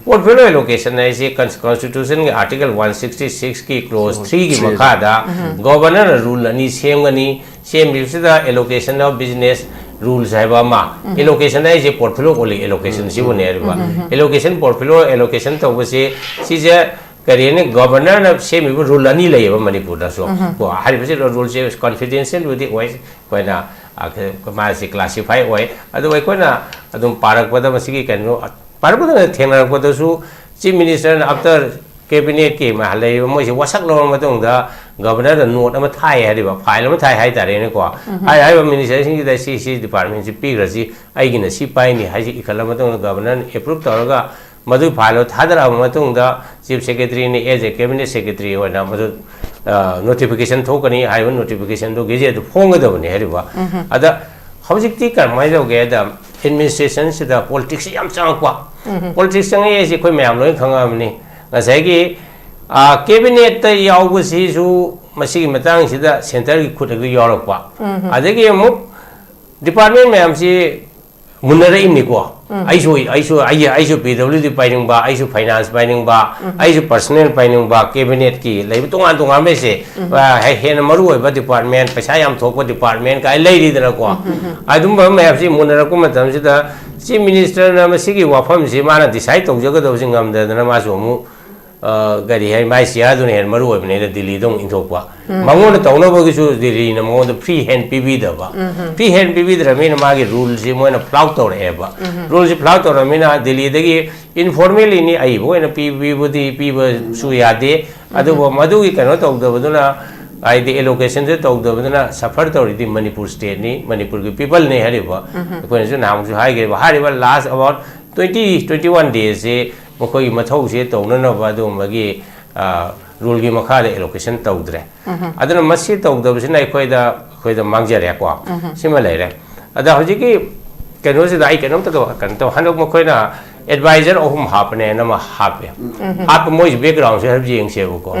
Portfolio allocation ꯍꯥꯏꯁꯤ cons-, constitution-ꯒꯤ article one sixty six-ꯀꯤ clause three-ꯒꯤ ꯃꯈꯥꯗ governor-ꯅ rule ꯑꯅꯤ ꯁꯦꯝꯒꯅꯤ꯫ ꯁꯦꯝꯈꯤꯕꯁꯤꯗ allocation of business rules ꯍꯥꯏꯕ ꯑꯃ, allocation ꯍꯥꯏꯁꯦ portfolio allocation-ꯁꯤꯕꯨꯅꯦ ꯍꯥꯏꯔꯤꯕ꯫ Allocation, portfolio allocation ꯇꯧꯕꯁꯦ, ꯁꯤꯁꯦ ꯀꯔꯤ ꯍꯥꯏꯅꯤ, governor-ꯅ ꯁꯦꯝꯃꯤꯕ rule ꯑꯅꯤ ꯂꯩꯌꯦꯕ ꯃꯅꯤꯄꯨꯔꯗꯁꯨ꯫ ꯀꯣ, ꯍꯥꯏꯔꯤꯕꯁꯤ rule-ꯁꯦ confidential-ꯕꯨꯗꯤ ꯑꯣꯏ, ꯑꯩꯈꯣꯏꯅ ꯑ, ꯃꯥꯁꯤ ꯀ꯭ꯂꯥꯁꯤꯐꯥꯏ ꯑꯣꯏ꯫ ꯑꯗꯨ ꯑꯩꯈꯣꯏꯅ ꯑꯗꯨꯝ ꯄꯥꯔꯛꯄꯗ ꯃꯁꯤꯒꯤ ꯀꯩꯅꯣ, ꯄꯥꯔꯛꯄꯗ ꯊꯦꯡꯅꯔꯛꯄꯗꯁꯨ ꯆꯤꯐ ꯃꯤꯅꯤꯁꯇꯔꯅ ꯑꯥꯐꯇꯔ ꯀꯦꯕꯤꯅꯦꯠꯀꯤ ꯂꯩꯔꯤꯕ ꯃꯣꯏꯁꯤ ꯋꯥꯁꯛ ꯂꯧꯔꯕ ꯃꯇꯨꯡꯗ ꯒꯕꯔꯅꯔꯗ ꯅꯣꯠ ꯑꯃ ꯊꯥꯏ ꯍꯥꯏꯔꯤꯕ, ꯐꯥꯏꯜ ꯑꯃ ꯊꯥꯏ ꯍꯥꯏꯇꯥꯔꯦꯅꯦꯀꯣ꯫ ꯍꯥꯏ ꯍꯥꯏꯔꯤꯕ ꯃꯤꯅꯤꯁꯇꯔꯁꯤꯡꯁꯤꯗ ꯁꯤ, ꯁꯤ ꯗꯤꯄꯥꯔꯠꯃꯦꯟꯁꯤ ꯄꯤꯈ꯭ꯔꯁꯤ, ꯑꯩꯒꯤꯅ ꯁꯤ ꯄꯥꯏꯅꯤ ꯍꯥꯏꯁꯤ ꯏꯈꯠꯂ ꯃꯇꯨꯡꯗ ꯒꯕꯔꯅꯔꯅ ꯑꯦꯄ꯭ꯔꯨꯞ ꯇꯧꯔꯒ ꯃꯗꯨꯒꯤ ꯐꯥꯏꯜꯗꯣ ꯊꯥꯗꯔꯛꯑꯕ ꯃꯇꯨꯡꯗ chief ꯁꯦꯀ꯭ꯔꯦꯇꯔꯤꯅ as a cabinet secretary ꯑꯣꯏꯅ ꯃꯗꯨ, ꯑ, ꯅꯣꯇꯤꯐꯤꯀꯦꯁꯟ ꯊꯣꯛꯀꯅꯤ꯫ ꯍꯥꯏꯔꯤꯕ ꯅꯣꯇꯤꯐꯤꯀꯦꯁꯟꯗꯣ ꯒꯦꯖꯦꯠꯇ ꯐꯣꯡꯒꯗꯕꯅꯤ ꯍꯥꯏꯔꯤꯕ꯫ ꯑꯗ ꯍꯧꯖꯤꯛꯇꯤ ꯀꯔꯝꯍꯥꯏꯅ ꯇꯧꯒꯦ ꯍꯥꯏꯗ, ꯑꯦꯗꯃꯤꯅꯤꯁꯇ꯭ꯔꯦꯁꯟꯁꯤꯗ ꯄꯣꯂꯤꯇꯤꯛꯁꯁꯤ ꯌꯥꯝ ꯆꯪꯉꯛꯄ꯫ ꯄꯣꯂꯤꯇꯤꯛꯁ ꯆꯪꯉꯛꯑꯦ ꯍꯥꯏꯁꯦ ꯑꯩꯈꯣꯏ ꯃꯌꯥꯝ ꯂꯣꯏꯅ ꯈꯪꯉꯛꯑꯕꯅꯤ꯫ ꯉꯁꯥꯏꯒꯤ, ꯑ, ꯀꯦꯕꯤꯅꯦꯠꯇ ꯌꯥꯎꯕꯁꯤꯁꯨ ꯃꯁꯤꯒꯤ ꯃꯇꯥꯡꯁꯤꯗ ꯁꯦꯟꯇꯔꯒꯤ ꯈꯨꯠ ꯑꯗꯨ ꯌꯥꯎꯔꯛꯄ꯫ ꯑꯗꯒꯤ ꯑꯃꯨꯛ ꯗꯤꯄꯥꯔꯠꯃꯦꯟ ꯃꯌꯥꯝꯁꯤ ꯃꯨꯟꯅꯔꯛꯏꯕꯅꯤꯀꯣ꯫ ꯑꯩꯁꯨ, ꯑꯩꯁꯨ, ꯑꯩ, ꯑꯩꯁꯨ ꯄꯤ ꯗꯕ꯭ꯂꯤꯎ ꯗꯤ ꯄꯥꯏꯅꯤꯡꯕ, ꯑꯩꯁꯨ ꯐꯥꯏꯅꯥꯟꯁ ꯄꯥꯏꯅꯤꯡꯕ, ꯑꯩꯁꯨ ꯄꯔꯁꯅꯦꯜ ꯄꯥꯏꯅꯤꯡꯕ, ꯀꯦꯕꯤꯅꯦꯠꯀꯤ ꯂꯩꯕ ꯇꯣꯉꯥꯟ ꯇꯣꯉꯥꯟꯕ ꯍꯥꯏꯁꯦ, ꯑ, ꯍꯦ-, ꯍꯦꯟꯅ ꯃꯔꯨ ꯑꯣꯏꯕ ꯗꯤꯄꯥꯔꯠꯃꯦꯟ, ꯄꯩꯁꯥ ꯌꯥꯝ ꯊꯣꯛꯄ ꯗꯤꯄꯥꯔꯠꯃꯦꯟ ꯀꯥꯏ ꯂꯩꯔꯤꯗꯅꯀꯣ꯫ ꯑꯗꯨꯝꯕ ꯃꯌꯥꯝꯁꯤ ꯃꯨꯟꯅꯔꯛꯄ ꯃꯇꯝꯁꯤꯗ ꯆꯤꯐ ꯃꯤꯅꯤꯁꯇꯔꯅ ꯃꯁꯤꯒꯤ ꯋꯥꯐꯝꯁꯤ ꯃꯥꯅ ꯗꯤꯁꯥꯏꯠ ꯇꯧꯖꯒꯗꯕꯁꯤ ꯉꯝꯗꯗꯅ ꯃꯥꯁꯨ ꯑꯃꯨꯛ, ꯑ, ꯀꯔꯤ ꯍꯥꯏ, ꯃꯥꯏ ꯆꯤꯌꯥꯔꯗꯨꯅ ꯍꯦꯟꯅ ꯃꯔꯨ ꯑꯣꯏꯕꯅꯤꯅ ꯗꯤꯜꯂꯤꯗ ꯑꯃꯨꯛ ꯏꯟꯊꯣꯛꯄ꯫ ꯃꯉꯣꯟꯗ ꯇꯧꯅꯕꯒꯤꯁꯨ ꯗꯤꯜꯂꯤꯅ ꯃꯉꯣꯟꯗ ꯐ꯭ꯔꯤ ꯍꯦꯟ ꯄꯤꯕꯤꯗꯕ꯫ ꯐ꯭ꯔꯤ ꯍꯦꯟ ꯄꯤꯕꯤꯗ꯭ꯔꯕꯅꯤꯅ ꯃꯥꯒꯤ ꯔꯨꯜꯁꯤ ꯃꯣꯏꯅ ꯐ꯭ꯂꯥꯎꯠ ꯇꯧꯔꯛꯑꯦꯕ꯫ ꯔꯨꯜꯁꯤ ꯐ꯭ꯂꯥꯎꯠ ꯇꯧꯔꯕꯅꯤꯅ ꯗꯤꯜꯂꯤꯗꯒꯤ ꯏꯟꯐꯣꯔꯃꯦꯜꯂꯤꯅꯤ ꯑꯏꯕ ꯑꯣꯏꯅ ꯄꯤꯕꯤꯕꯨꯗꯤ ꯄꯤꯕꯁꯨ ꯌꯥꯗꯦ꯫ ꯑꯗꯨꯕꯨ ꯃꯗꯨꯒꯤ ꯀꯩꯅꯣ ꯇꯧꯗꯕꯗꯨꯅ, ꯍꯥꯏꯗꯤ ꯑꯦꯂꯣꯀꯦꯁꯟꯁꯦ ꯇꯧꯗꯕꯗꯨꯅ ꯁꯐꯔ ꯇꯧꯔꯤꯗꯤ ꯃꯅꯤꯄꯨꯔ ꯁ꯭ꯇꯦꯠꯅꯤ, ꯃꯅꯤꯄꯨꯔꯒꯤ ꯄꯤꯄꯜꯅꯤ ꯍꯥꯏꯔꯤꯕ꯫ ꯑꯩꯈꯣꯏꯅꯁꯨ ꯅꯍꯥꯟꯃꯨꯛꯁꯨ ꯍꯥꯏꯈ꯭ꯔꯦꯕ, ꯍꯥꯏꯔꯤꯕ ꯂꯥꯁ ꯑꯕꯥꯎꯠ ꯇ꯭ꯋꯦꯟꯇꯤ, ꯇ꯭ꯋꯦꯟꯇꯤ ꯋꯥꯟ ꯗꯦꯁꯁꯦ ꯃꯈꯣꯏꯒꯤ ꯃꯊꯧꯁꯦ ꯇꯧꯅꯅꯕ ꯑꯗꯨꯒꯨꯝꯕꯒꯤ, ꯑ, ꯔꯨꯜꯒꯤ ꯃꯈꯥꯗ ꯑꯦꯂꯣꯀꯦꯁꯟ ꯇꯧꯗ꯭ꯔꯦ꯫ ꯑꯗꯨꯅ ꯃꯁꯤ ꯇꯧꯗꯕꯁꯤꯅ ꯑꯩꯈꯣꯏꯗ, ꯑꯩꯈꯣꯏꯗ ꯃꯥꯡꯖꯔꯦꯀꯣ꯫ ꯁꯤꯃ ꯂꯩꯔꯦ꯫ ꯑꯗ ꯍꯧꯖꯤꯛꯀꯤ ꯀꯩꯅꯣꯁꯤꯗ ꯑꯩ ꯀꯩꯅꯣꯝꯇ ꯀꯩꯅꯣ ꯇꯧ, ꯍꯟꯗꯛ ꯃꯈꯣꯏꯅ ꯑꯦꯗꯚꯥꯏꯖꯔ ꯑꯍꯨꯝ ꯍꯥꯞꯄꯅꯦꯅ ꯑꯃ ꯍꯥꯞꯄꯦ꯫ ꯍꯥꯞꯄ ꯃꯣꯏꯁꯤ ꯕꯦꯛꯒ꯭ꯔꯥꯎꯟꯁꯦ ꯍꯥꯏꯐꯦꯠ ꯌꯦꯡꯁꯦꯕꯀꯣ꯫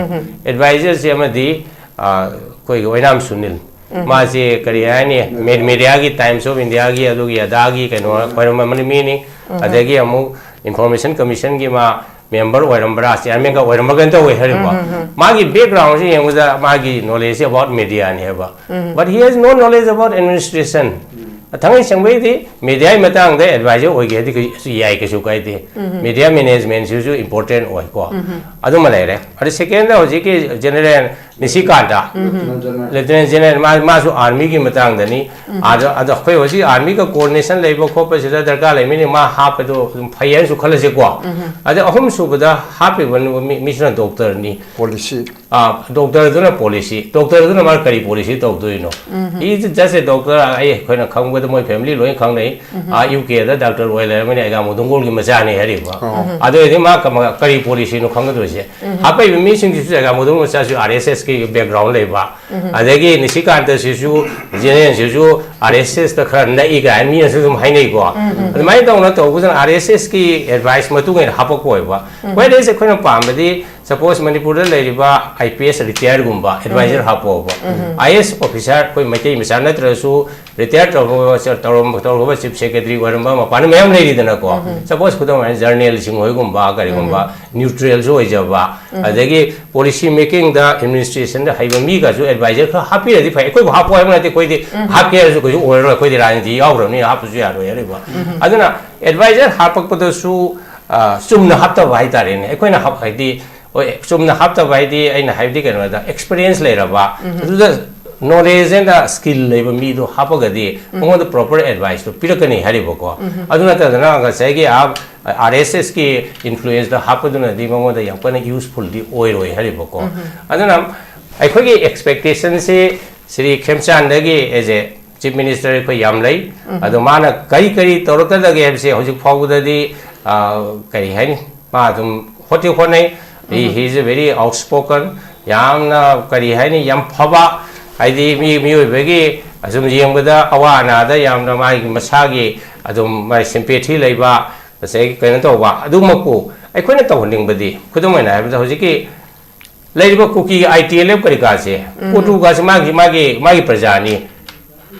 ꯑꯦꯗꯚꯥꯏꯖꯔꯁꯦ ꯑꯃꯗꯤ, ꯑ, ꯑꯩꯈꯣꯏꯒꯤ ꯑꯣꯏꯅꯥꯝ ꯁꯨꯅꯤꯜ꯫ ꯃꯥꯁꯦ ꯀꯔꯤ ꯍꯥꯏꯅꯤ, ꯃꯦ-, ꯃꯦꯗꯤꯌꯥꯒꯤ, ꯇꯥꯏꯝꯁ ꯑꯣꯐ ꯏꯟꯗꯤꯌꯥꯒꯤ, ꯑꯗꯨꯒꯤ ꯑꯗꯥꯒꯤ ꯀꯩꯅꯣ ꯑꯣꯏꯔꯝꯕ ꯃꯤꯅꯤ꯫ ꯑꯗꯒꯤ ꯑꯃꯨꯛ ꯏꯟꯐꯣꯔꯃꯦꯁꯟ ꯀꯃꯤꯁꯟꯒꯤ ꯃꯥ ꯃꯦꯝꯕꯔ ꯑꯣꯏꯔꯝꯕ꯭ꯔꯥ, ꯆꯤꯌꯥꯔꯃꯦꯟꯒ ꯑꯣꯏꯔꯝꯕ꯭ꯔꯥ ꯀꯩꯅꯣ ꯇꯧꯋꯦ ꯍꯥꯏꯔꯤꯕ꯫ ꯃꯥꯒꯤ ꯕꯦꯛꯒ꯭ꯔꯥꯎꯟꯁꯦ ꯌꯦꯡꯕꯗ ꯃꯥꯒꯤ ꯅꯣꯂꯦꯖꯁꯦ ꯑꯕꯥꯎꯠ ꯃꯦꯗꯤꯌꯥꯅꯤ ꯍꯥꯏꯕ꯫ But he has no knowledge about administration. ꯊꯥꯡꯉꯩ ꯁꯦꯡꯕꯩꯗꯤ ꯃꯦꯗꯤꯌꯥꯒꯤ ꯃꯇꯥꯡꯗ ꯑꯦꯗꯚꯥꯏꯖꯔ ꯑꯣꯏꯒꯦ ꯍꯥꯏꯗꯤ ꯀꯩꯁꯨ ꯌꯥꯏ, ꯀꯩꯁꯨ ꯀꯥꯏꯗꯦ꯫ ꯃꯦꯗꯤꯌꯥ ꯃꯦꯅꯦꯖꯃꯦꯟꯁꯤꯁꯨ ꯏꯝꯄꯣꯔꯇꯦꯟ ꯑꯣꯏꯀꯣ꯫ ꯑꯗꯨꯃ ꯂꯩꯔꯦ꯫ ꯑꯗ ꯁꯦꯀꯦꯟꯗ ꯍꯧꯖꯤꯛꯀꯤ ꯖꯦꯅꯔꯦꯜ ꯅꯤꯁꯤꯀꯥꯟꯇ, ꯂꯦꯐꯇꯤꯅꯦꯟ ꯖꯦꯅꯔꯦꯜ, ꯃꯥ, ꯃꯥꯁꯨ ꯑꯥꯔꯃꯤꯒꯤ ꯃꯇꯥꯡꯗꯅꯤ꯫ ꯑꯗ, ꯑꯗ ꯑꯩꯈꯣꯏ ꯍꯧꯖꯤꯛ ꯑꯥꯔꯃꯤꯒ ꯀꯣꯑꯣꯔꯗꯤꯅꯦꯁꯟ ꯂꯩꯕ ꯈꯣꯠꯄꯁꯤꯗ ꯗꯔꯀꯥꯔ ꯂꯩꯕꯅꯤꯅ ꯃꯥ ꯍꯥꯞꯄꯗꯣ ꯑꯗꯨꯝ ꯐꯩ ꯍꯥꯏꯅꯁꯨ ꯈꯜꯂꯁꯦꯀꯣ꯫ ꯑꯗ ꯑꯍꯨꯝ ꯁꯨꯕꯗ ꯍꯥꯞꯄꯤꯕ ꯃꯤ, ꯃꯤꯁꯤꯅ ꯗꯣꯛꯇꯔꯅꯤ꯫ ꯄꯣꯂꯤꯁꯤ꯫ ꯑꯥ, ꯗꯣꯛꯇꯔꯗꯨꯅ ꯄꯣꯂꯤꯁꯤ, ꯗꯣꯛꯇꯔꯗꯨꯅ ꯃꯥ ꯀꯔꯤ ꯄꯣꯂꯤꯁꯤ ꯇꯧꯗꯣꯏꯅꯣ? He is just a doctor, ꯑꯩ, ꯑꯩꯈꯣꯏꯅ ꯈꯪꯕꯗ ꯃꯣꯏ ꯐꯦꯃꯤꯂꯤ ꯂꯣꯏ ꯈꯪꯅꯩ꯫ ꯑꯥ, ꯌꯨ ꯀꯦꯗ ꯗꯥꯛꯇꯔ ꯑꯣꯏ ꯂꯩꯔꯕꯅꯤꯅ ꯑꯦꯒꯥꯃꯣꯗꯣꯡꯒꯣꯜꯒꯤ ꯃꯆꯥꯅꯤ ꯍꯥꯏꯔꯤꯕ꯫ ꯑꯗꯨ ꯑꯣꯏꯔꯗꯤ ꯃꯥ ꯀꯃ-, ꯀꯔꯤ ꯄꯣꯂꯤꯁꯤꯅꯣ ꯈꯪꯒꯗꯣꯏꯁꯦ? ꯍꯥꯞꯄꯛꯏꯕ ꯃꯤꯁꯤꯡꯁꯤꯁꯨ ꯑꯦꯒꯥꯃꯣꯗꯣꯡꯒꯣꯜ ꯃꯆꯥꯁꯨ ꯑꯥꯔ ꯑꯦꯁ ꯑꯦꯁꯀꯤ ꯕꯦꯛꯒ꯭ꯔꯥꯎꯟ ꯂꯩꯕ, ꯑꯗꯒꯤ ꯅꯤꯁꯤꯀꯥꯟꯇꯁꯤꯁꯨ, ꯖꯦꯅꯦꯔꯦꯜꯁꯤꯁꯨ ꯑꯥꯔ ꯑꯦꯁ ꯑꯦꯁꯇ ꯈꯔ ꯅꯛꯏ ꯀꯥꯏꯅ ꯃꯤꯅꯁꯨ ꯑꯗꯨꯝ ꯍꯥꯏꯅꯩꯀꯣ꯫ ꯑꯗꯨꯃꯥꯏꯅ ꯇꯧꯅ ꯇꯧꯕꯁꯤꯅ ꯑꯥꯔ ꯑꯦꯁ ꯑꯦꯁꯀꯤ ꯑꯦꯗꯚꯥꯏꯁ ꯃꯇꯨꯡ ꯏꯟꯅ ꯍꯥꯞꯄꯛꯄ ꯑꯣꯏꯕ꯫ ꯋꯦꯔꯦꯁ ꯑꯩꯈꯣꯏꯅ ꯄꯥꯝꯕꯗꯤ, ꯁꯄꯣꯁ ꯃꯅꯤꯄꯨꯔꯗ ꯂꯩꯔꯤꯕ I P S ꯔꯤꯇꯥꯌꯔꯒꯨꯝꯕ adviser ꯍꯥꯞꯄꯛꯑꯣꯕ꯫ I A S officer ꯑꯩꯈꯣꯏ ꯃꯩꯇꯩ ꯃꯆꯥ ꯅꯠꯇ꯭ꯔꯁꯨ ꯔꯤꯇꯥꯌꯔ ꯇꯧꯔꯕ, ꯇꯧꯔꯝꯕ, ꯇꯧꯔꯕ ꯆꯤꯐ ꯁꯦꯀ꯭ꯔꯦꯇꯔꯤ ꯑꯣꯏꯔꯝꯕ ꯃꯄꯥꯟꯗ ꯃꯌꯥꯝ ꯂꯩꯔꯤꯗꯅꯀꯣ꯫ ꯁꯄꯣꯁ ꯈꯨꯗꯝ ꯑꯣꯏꯅ ꯖꯔꯅꯦꯜꯁꯤꯡ ꯍꯣꯏꯒꯨꯝꯕ ꯀꯔꯤꯒꯨꯝꯕ ꯅ꯭ꯌꯨꯇ꯭ꯔꯦꯜꯁꯨ ꯑꯣꯏꯖꯕ, ꯑꯗꯒꯤ ꯄꯣꯂꯤꯁꯤ ꯃꯦꯀꯤꯡꯗ, ꯑꯦꯗꯃꯤꯅꯤꯁꯇ꯭ꯔꯦꯁꯟꯗ ꯍꯩꯕ ꯃꯤꯒꯁꯨ ꯑꯦꯗꯚꯥꯏꯖꯔ ꯈꯔ ꯍꯥꯞꯄꯤꯔꯗꯤ ꯐꯩ꯫ ꯑꯩꯈꯣꯏꯕꯨ ꯍꯥꯞꯄꯣ ꯍꯥꯏꯕ ꯅꯠꯇꯦ, ꯑꯩꯈꯣꯏꯗꯤ ꯍꯥꯞꯀꯦ ꯍꯥꯏꯔꯁꯨ ꯀꯩꯁꯨ ꯑꯣꯏꯔꯔꯣꯏ, ꯑꯩꯈꯣꯏꯗꯤ ꯔꯥꯖꯅꯤꯇꯤ ꯌꯥꯎꯈ꯭ꯔꯕꯅꯤꯅ ꯍꯥꯞꯄꯁꯨ ꯌꯥꯔꯣꯏ ꯍꯥꯏꯔꯤꯕ꯫ ꯑꯗꯨꯅ ꯑꯦꯗꯚꯥꯏꯖꯔ ꯍꯥꯞꯄꯛꯄꯗꯁꯨ, ꯑ, ꯆꯨꯝꯅ ꯍꯥꯞꯇꯕ ꯍꯥꯏꯇꯥꯔꯦꯅꯦ꯫ ꯑꯩꯈꯣꯏꯅ ꯍꯥꯞ-, ꯍꯥꯏꯗꯤ, ꯍꯣꯏ, ꯆꯨꯝꯅ ꯍꯥꯞꯇꯕ ꯍꯥꯏꯗꯤ ꯑꯩꯅ ꯍꯥꯏꯕꯗꯤ ꯀꯩꯅꯣꯗ, ꯑꯦꯛꯁꯄꯤꯔꯤꯌꯦꯟꯁ ꯂꯩꯔꯕ, ꯑꯗꯨꯗ ꯅꯣꯂꯦꯖ ꯑꯦꯟ ꯁ꯭ꯀꯤꯜ ꯂꯩꯕ ꯃꯤꯗꯣ ꯍꯥꯞꯄꯒꯗꯤ ꯃꯉꯣꯟꯗ ꯄ꯭ꯔꯣꯄꯔ ꯑꯦꯗꯚꯥꯏꯁꯇꯣ ꯄꯤꯔꯛꯀꯅꯤ ꯍꯥꯏꯔꯤꯕꯀꯣ꯫ ꯑꯗꯨ ꯅꯠꯇꯗꯅ ꯉꯁꯥꯏꯒꯤ ꯑꯥ, ꯑꯥꯔ ꯑꯦꯁ ꯑꯦꯁꯀꯤ ꯏꯟꯐ꯭ꯂꯨꯌꯦꯟꯁꯇ ꯍꯥꯞꯄꯗꯨꯅꯗꯤ ꯃꯉꯣꯟꯗ ꯌꯥꯝ ꯀꯟꯅ ꯌꯨꯁꯐꯨꯜꯗꯤ ꯑꯣꯏꯔꯣꯏ ꯍꯥꯏꯔꯤꯕꯀꯣ꯫ ꯑꯗꯨꯅ ꯑꯩꯈꯣꯏꯒꯤ ꯑꯦꯛꯁꯄꯦꯛꯇꯦꯁꯟꯁꯤ ꯁ꯭ꯔꯤ ꯈꯦꯝꯆꯥꯟꯗꯒꯤ ꯑꯦꯖ ꯑꯦ ꯆꯤꯐ ꯃꯤꯅꯤꯁꯇꯔ ꯑꯩꯈꯣꯏ ꯌꯥꯝ ꯂꯩ꯫ ꯑꯗꯣ ꯃꯥꯅ ꯀꯔꯤ ꯀꯔꯤ ꯇꯧꯔꯛꯀꯗꯒꯦ ꯍꯥꯏꯕꯁꯦ ꯍꯧꯖꯤꯛ ꯐꯥꯎꯕꯗꯗꯤ, ꯑ, ꯀꯔꯤ ꯍꯥꯏꯅꯤ, ꯃꯥ ꯑꯗꯨꯝ ꯍꯣꯠꯇꯤ ꯍꯣꯠꯅꯩ꯫ He, he is a very outspoken, ꯌꯥꯝꯅ ꯀꯔꯤ ꯍꯥꯏꯅꯤ, ꯌꯥꯝ ꯐꯕ, ꯍꯥꯏꯗꯤ ꯃꯤ, ꯃꯤꯑꯣꯏꯕꯒꯤ ꯑꯁꯨꯝ ꯌꯦꯡꯕꯗ ꯑꯋꯥ ꯑꯅꯥꯗ ꯌꯥꯝꯅ ꯃꯥꯒꯤ ꯃꯁꯥꯒꯤ ꯑꯗꯨꯝ ꯃꯥꯒꯤ ꯁꯤꯝꯄꯦꯊꯤ ꯂꯩꯕ, ꯉꯁꯥꯏꯒꯤ ꯀꯩꯅꯣ ꯇꯧꯕ ꯑꯗꯨꯃꯛꯄꯨ ꯑꯩꯈꯣꯏꯅ ꯇꯧꯍꯟꯅꯤꯡꯕꯗꯤ, ꯈꯨꯗꯝ ꯑꯣꯏꯅ ꯍꯥꯏꯔꯕꯗ ꯍꯧꯖꯤꯛꯀꯤ ꯂꯩꯔꯤꯕ ꯀꯨꯀꯤ ꯑꯥꯏ ꯇꯤ ꯑꯦꯜ ꯑꯦꯐ ꯀꯔꯤ ꯀꯥꯁꯦ, ꯀꯣꯇꯨꯒꯥꯁꯦ ꯃꯥꯒꯤ, ꯃꯥꯒꯤ, ꯃꯥꯒꯤ ꯄ꯭ꯔꯖꯥꯅꯤ꯫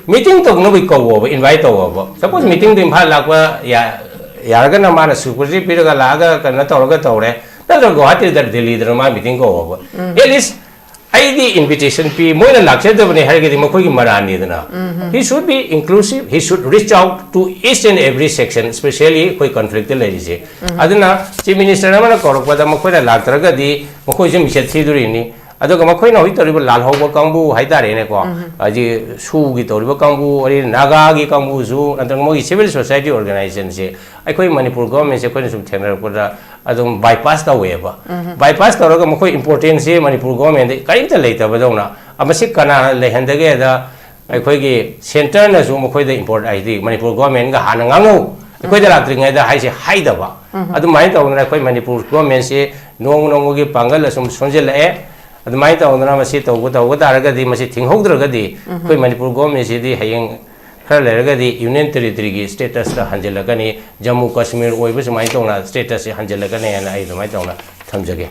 ꯃꯤꯇꯤꯡ ꯇꯧꯅꯕꯒꯤ ꯀꯧꯋꯣꯕ, ꯏꯟꯚꯥꯏꯠ ꯇꯧꯋꯣꯕ꯫ ꯁꯄꯣꯁ ꯃꯤꯇꯤꯡꯗꯣ ꯏꯝꯐꯥꯜ ꯂꯥꯛꯄ ꯌꯥ-, ꯌꯥꯔꯒꯅ ꯃꯥꯅ ꯁꯦꯀ꯭ꯌꯨꯔꯤꯇꯤ ꯄꯤꯔꯒ ꯂꯥꯛꯑꯒ ꯀꯩꯅꯣ ꯇꯧꯔꯒ ꯇꯧꯔꯦ, ꯅꯠꯇ꯭ꯔꯒ ꯒꯨꯋꯥꯍꯥꯇꯤꯗ, ꯗꯤꯜꯂꯤꯗꯅ ꯃꯥ ꯃꯤꯇꯤꯡ ꯀꯧꯋꯣꯕ꯫ ꯑꯦꯠ ꯂꯤꯁ ꯑꯩꯗꯤ invitation ꯄꯤ, ꯃꯣꯏꯅ ꯂꯥꯛꯆꯗꯕꯅꯦ ꯍꯥꯏꯔꯒꯗꯤ ꯃꯈꯣꯏꯒꯤ ꯃꯔꯥꯟꯅꯤꯗꯅ꯫ He should be inclusive, he should reach out to each and every section, especially ꯑꯩꯈꯣꯏ conflict ꯇ ꯂꯩꯔꯤꯁꯦ꯫ ꯑꯗꯨꯅ chief minister ꯑꯃꯅ ꯀꯧꯔꯛꯄꯗ ꯃꯈꯣꯏꯅ ꯂꯥꯛꯇ꯭ꯔꯒꯗꯤ ꯃꯈꯣꯏꯁꯨ ꯃꯤꯡꯆꯠ ꯊꯤꯗꯣꯔꯤꯅꯤ꯫ ꯑꯗꯨꯒ ꯃꯈꯣꯏꯅ ꯍꯧꯖꯤꯛ ꯇꯧꯔꯤꯕ ꯂꯥꯜꯍꯧꯕ ꯀꯥꯡꯕꯨ ꯍꯥꯏꯇꯥꯔꯦꯅꯦꯀꯣ, ꯍꯧꯖꯤꯛ ꯁꯨꯒꯤ ꯇꯧꯔꯤꯕ ꯀꯥꯡꯕꯨ, ꯑꯗꯩ ꯅꯥꯒꯥꯒꯤ ꯀꯥꯡꯕꯨꯁꯨ, ꯅꯠꯇ꯭ꯔꯒ ꯃꯣꯏꯒꯤ civil society organization ꯁꯦ ꯑꯩꯈꯣꯏ ꯃꯅꯤꯄꯨꯔ government ꯁꯦ ꯑꯩꯈꯣꯏꯅ ꯁꯨꯝ ꯊꯦꯡꯅꯔꯛꯄꯗ ꯑꯗꯨꯝ bypass ꯇꯧꯋꯦꯕ꯫ Bypass ꯇꯧꯔꯒ ꯃꯈꯣꯏ importance ꯁꯦ ꯃꯅꯤꯄꯨꯔ government ꯗ ꯀꯔꯤꯝꯇ ꯂꯩꯇꯕꯗꯧꯅ, "ꯑ, ꯃꯁꯤ ꯀꯅꯥꯅ ꯂꯩꯍꯟꯗꯒꯦꯗ ꯑꯩꯈꯣꯏꯒꯤ centre ꯅꯁꯨ ꯃꯈꯣꯏꯗ import, ꯍꯥꯏꯗꯤ ꯃꯅꯤꯄꯨꯔ government ꯒ ꯍꯥꯟꯅ ꯉꯥꯡꯅꯧ, ꯑꯩꯈꯣꯏꯗ ꯂꯥꯛꯇ꯭ꯔꯤꯉꯩꯗ" ꯍꯥꯏꯁꯦ ꯍꯥꯏꯗꯕ꯫ ꯑꯗꯨꯃꯥꯏꯅ ꯇꯧꯗꯅ ꯑꯩꯈꯣꯏ ꯃꯅꯤꯄꯨꯔ government ꯁꯤ ꯅꯣꯡꯃ ꯅꯣꯡꯃꯒꯤ ꯄꯥꯡꯒꯜ ꯑꯁꯨꯝ ꯁꯣꯟꯖꯤꯜꯂꯛꯑꯦ꯫ ꯑꯗꯨꯃꯥꯏꯅ ꯇꯧꯗꯅ ꯃꯁꯤ ꯇꯧꯕ, ꯇꯧꯕ ꯇꯥꯔꯒꯗꯤ, ꯃꯁꯤ ꯊꯤꯡꯍꯧꯗ꯭ꯔꯒꯗꯤ ꯑꯩꯈꯣꯏ ꯃꯅꯤꯄꯨꯔ government ꯁꯤꯗꯤ ꯍꯌꯦꯡ ꯈꯔ ꯂꯩꯔꯒꯗꯤ union territory ꯒꯤ status ꯇ ꯍꯟꯖꯤꯜꯂꯛꯀꯅꯤ, ꯖꯝꯃꯨ ꯀꯥꯁꯃꯤꯔ ꯑꯣꯏꯕ ꯁꯨꯃꯥꯏꯅ ꯇꯧꯅ status ꯁꯦ ꯍꯟꯖꯤꯜꯂꯛꯀꯅꯤ ꯍꯥꯏꯅ ꯑꯩ ꯑꯗꯨꯃꯥꯏꯅ ꯇꯧꯅ ꯊꯝꯖꯒꯦ꯫